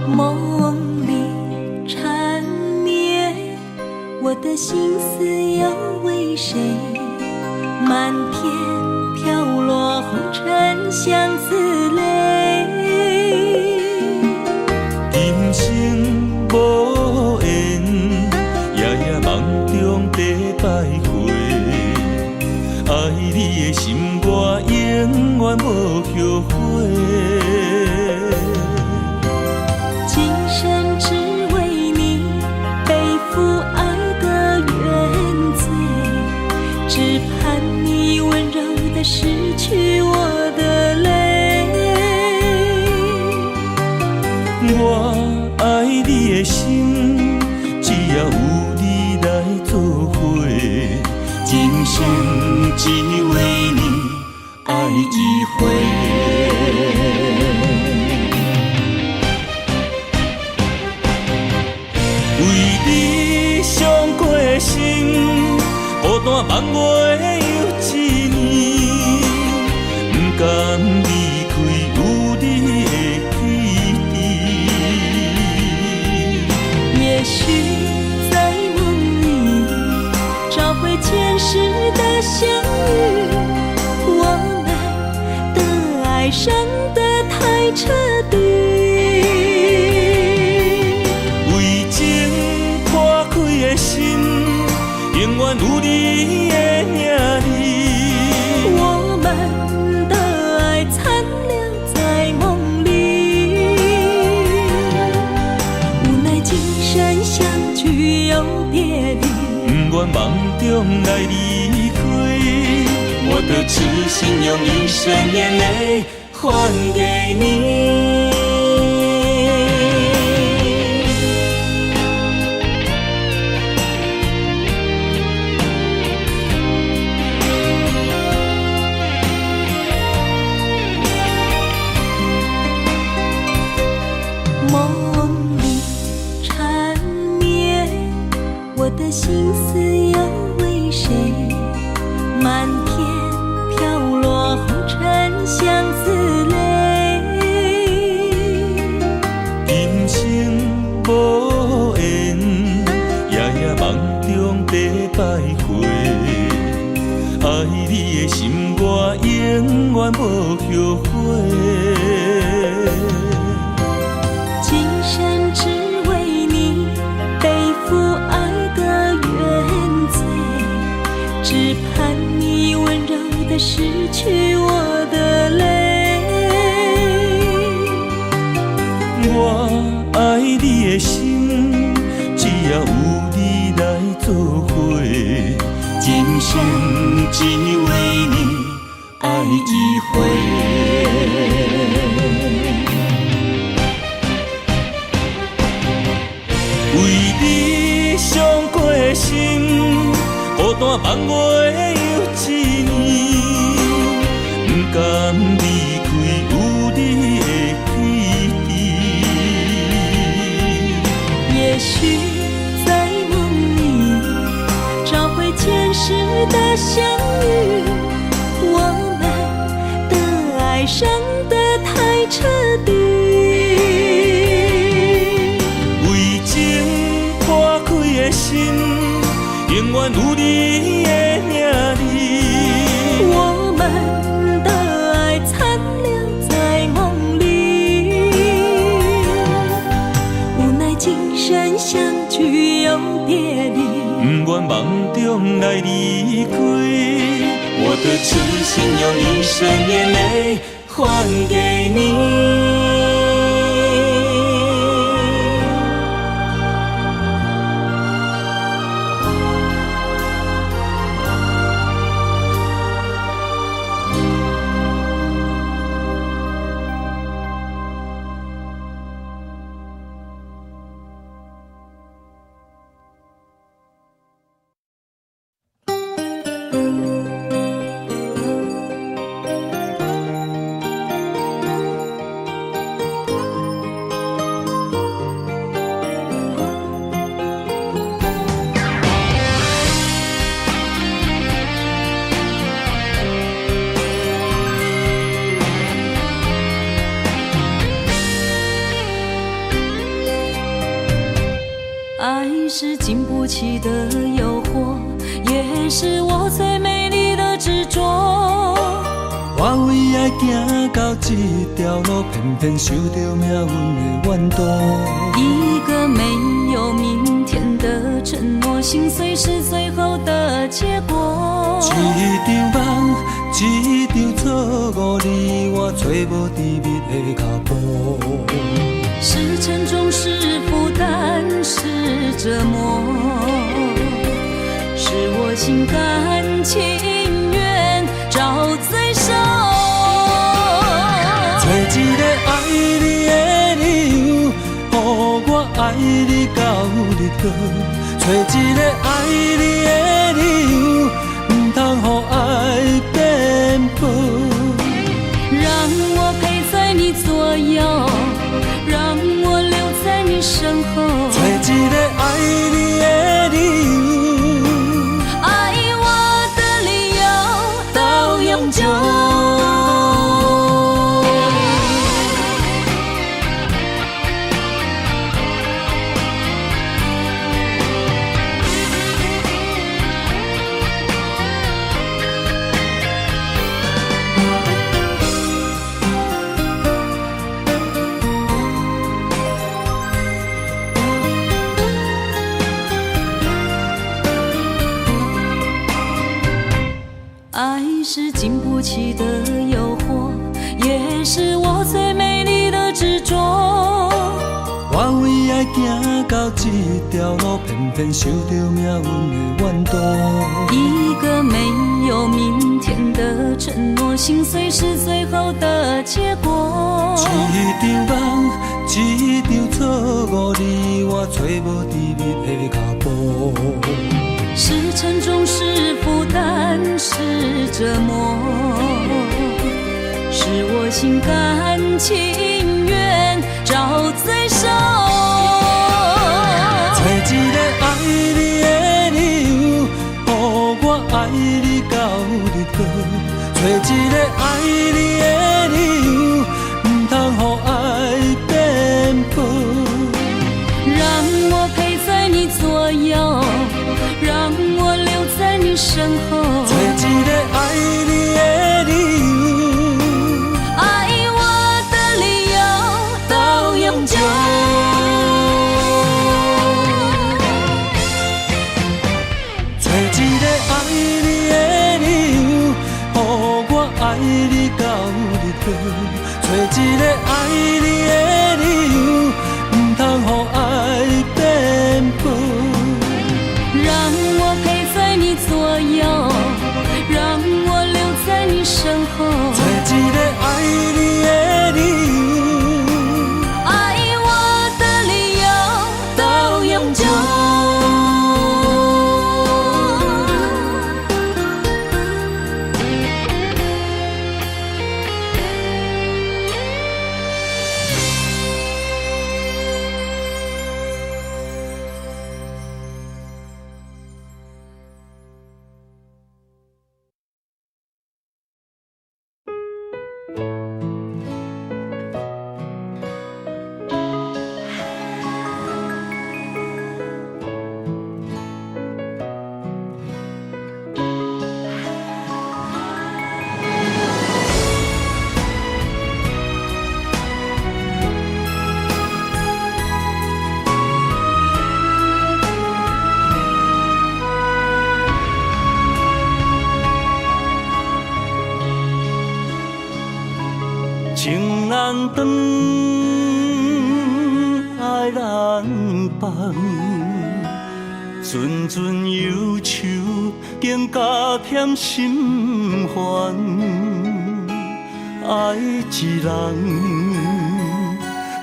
Speaker 2: 夢裡纏綿，我的心思又為誰？漫天飄落紅塵相思淚。
Speaker 1: 今生無緣，夜夜夢中在徘徊。愛你的心，我永遠無後悔。
Speaker 2: 今生只為你背負愛的原罪，只盼你溫柔地拭去我的淚。
Speaker 1: 我愛你的心，只要有你來作伙，今生只為你愛一回。為你傷過心，孤單夢袂又一年，不甘離開有你的基地。
Speaker 2: 也許在夢裡找回前世的相遇，我們的愛傷得太徹底。
Speaker 1: 為情破開的心，永遠有你的影子。
Speaker 2: 我們的愛殘留在夢裡，無奈今生相聚又別離。
Speaker 1: 不願夢中來離開，我的痴心用一生眼淚還給你。
Speaker 2: 夢裡纏綿，我的心思又為誰？漫天飄落紅塵相思淚。
Speaker 1: 今生無緣，夜夜夢中在徘徊。愛你的心，我永遠無後悔。
Speaker 2: 今生只為你背負愛的原罪，只盼你溫柔地拭去我的淚。
Speaker 1: 我愛你的心，只要有你來作伙，今生只為你愛一回。為你傷過心，孤單夢袂又一年，不甘離開有你的基地。
Speaker 2: 也許在夢裡找回前世的相遇，我們的愛傷得太徹底。
Speaker 1: 來離開。我的痴心用一生眼淚還給你。
Speaker 2: 愛是經不起的誘惑，也是我最美麗的執着。
Speaker 4: 我為愛行到這條路，偏偏受著命運的怨毒。
Speaker 2: 一個沒有明天的承諾，心碎是最後的結果。
Speaker 4: 一場夢，一場錯誤，你我揣無甜蜜的腳步。
Speaker 2: 是沉重，是負擔，是折磨，是我心甘情願找罪受。
Speaker 4: 揣一个愛你的理由，予我愛你到日落。揣一個愛你的理由，毋通予愛變薄。
Speaker 2: 讓我陪在你左右，讓我留在你身後。
Speaker 4: 揣一個愛你的理由，
Speaker 2: 愛我的理由到永久。愛是經不起的誘惑，也是我最美麗的執着。
Speaker 4: 我為愛行到這條路，偏偏受著命運的怨毒。
Speaker 2: 一個沒有明天的承諾，心碎是最後的結果。
Speaker 4: 一場夢，一場錯誤，你我揣無甜蜜的腳步。
Speaker 2: 是沉重，是負擔，是折磨，是我心甘情願找罪受。
Speaker 4: 揣一個愛你的理由，予我愛你到日落。揣一個愛你的理由，毋通予愛變薄。
Speaker 2: 讓我陪在你左右，讓我留在你身後。
Speaker 4: 揣一個愛你的理由，
Speaker 2: 愛我的理由到永久。
Speaker 4: 揣一個愛你的理由，予我愛你到日落。揣一個愛你的理由，毋通予愛變薄。
Speaker 2: 讓我陪在你左右，讓我留在你身後。
Speaker 4: 揣一個愛你的理由，
Speaker 2: 愛我的理由到永久。
Speaker 4: 情難斷，愛難放，陣陣憂愁更加添心煩。愛一人，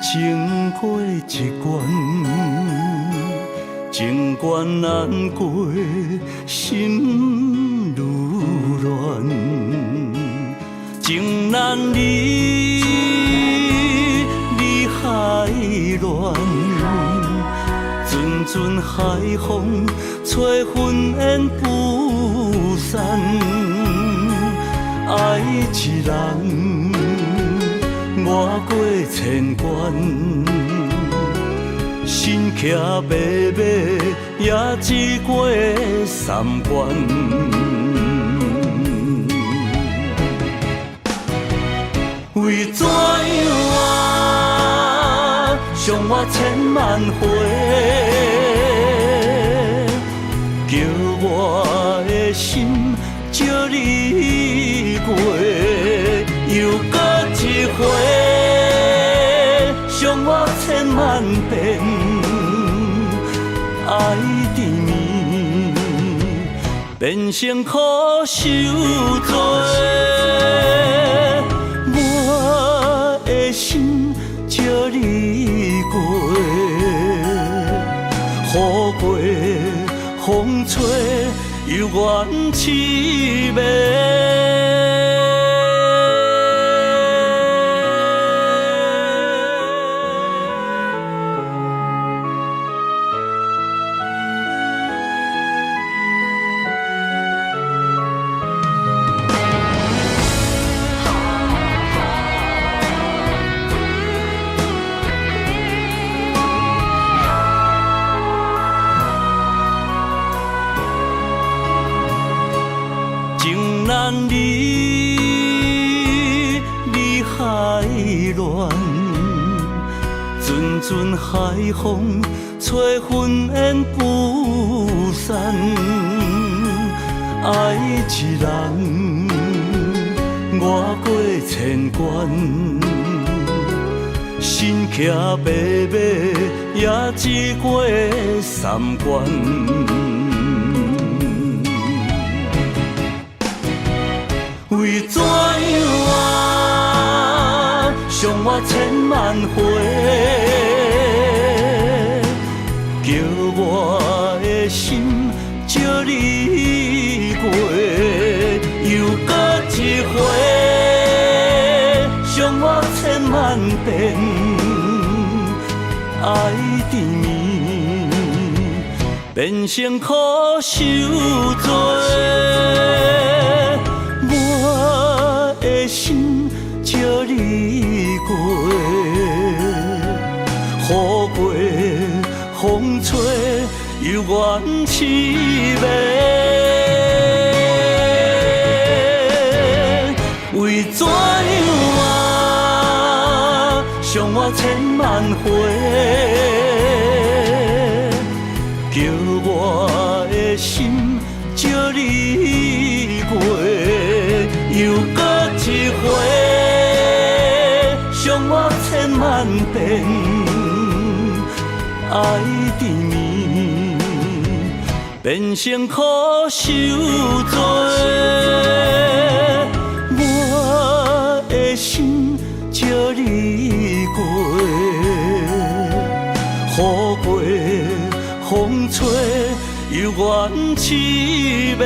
Speaker 4: 情過一關，情關難過，心愈亂。情難離，離海亂，陣陣海風吹雲煙不散。愛一人，我過千關，身騎白馬，也只過三關。為怎樣啊，傷我千萬回，叫我的心借你過，又閣一回，傷我千萬遍，愛甜蜜變成苦受罪。我的心借你過，雨過風吹，猶原淒迷。情難離，離海亂，陣陣海風吹雲煙不散。愛一人，我過千關，身騎白馬，也只過三關。為怎樣啊，傷我千萬回，叫我的心借你過，又閣一回，傷我千萬遍，愛甜蜜變成苦受罪。我的心借你過，雨過風吹，猶原淒迷。為怎樣啊，傷我千萬回，叫我的心借你過，又閣一回，傷我千萬遍，愛甜蜜變成苦受罪。我的心借你過，雨過風吹，猶原淒迷。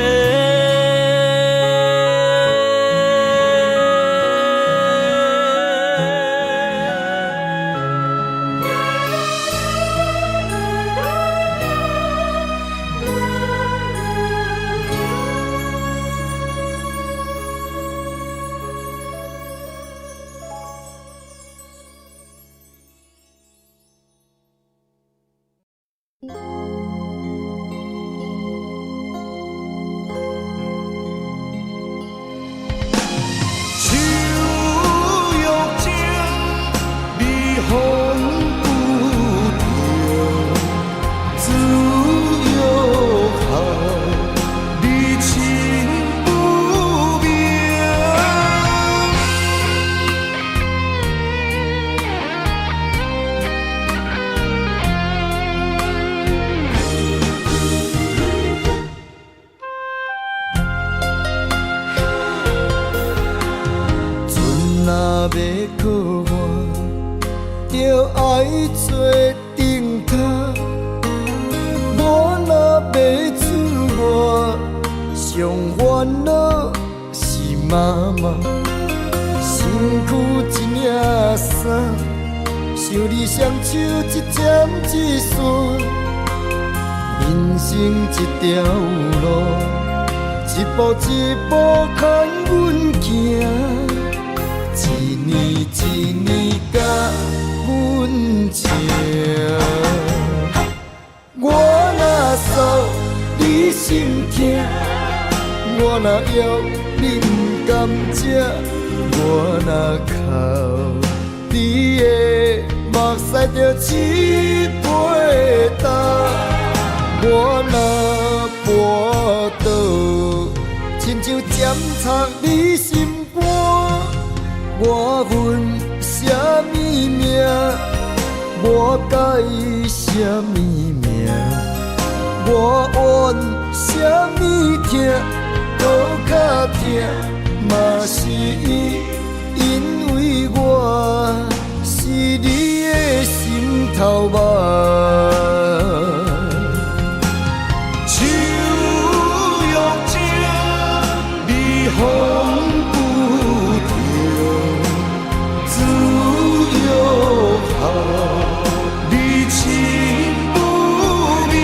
Speaker 5: 愛做燈塔。我若欲出外，上煩惱是媽媽，身軀一領衫，想你雙手一針一線，人生這條路，一步一步牽阮行，一年一年共阮情。我若訴你心疼，我若枵你毋甘食，我若哭你的目屎著試袂干，我若跋倒，親像針插你心肝。我問啥物名？我改啥物名？我怨啥物疼？閣較疼嘛是伊，因為我是你的心頭肉。樹欲靜，而風不停，子欲孝，而親不明。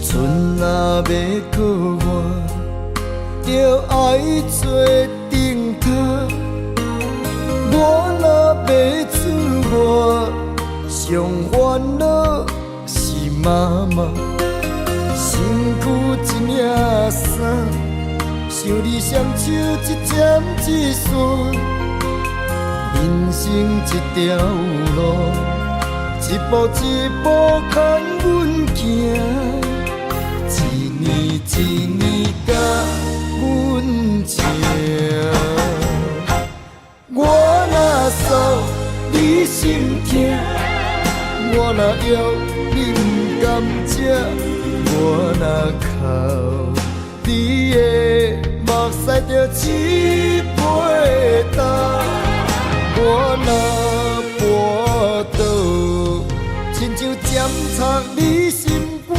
Speaker 5: 船若欲靠岸，就愛做燈塔。我若欲出外，上煩惱是媽媽，身軀一領衫，想你雙手一針一線，人生這條路，一步一步牽阮行，一年一年共阮情。我若訴你心疼，我若枵你毋甘食，我若哭你的目屎著試袂干，我若跋倒，親像針插你心肝。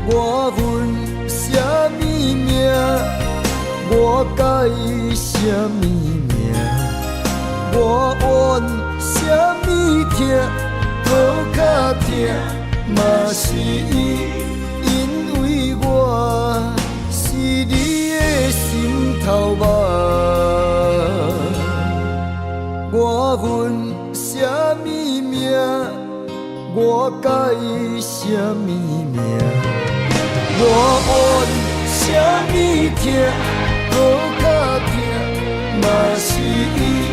Speaker 5: 我問啥物名？我改啥物名？我怨啥物疼？閣較疼嘛是伊，因為我是你的心頭肉。我問啥物名？我改啥物名？我怨啥物疼？閣較疼嘛是伊。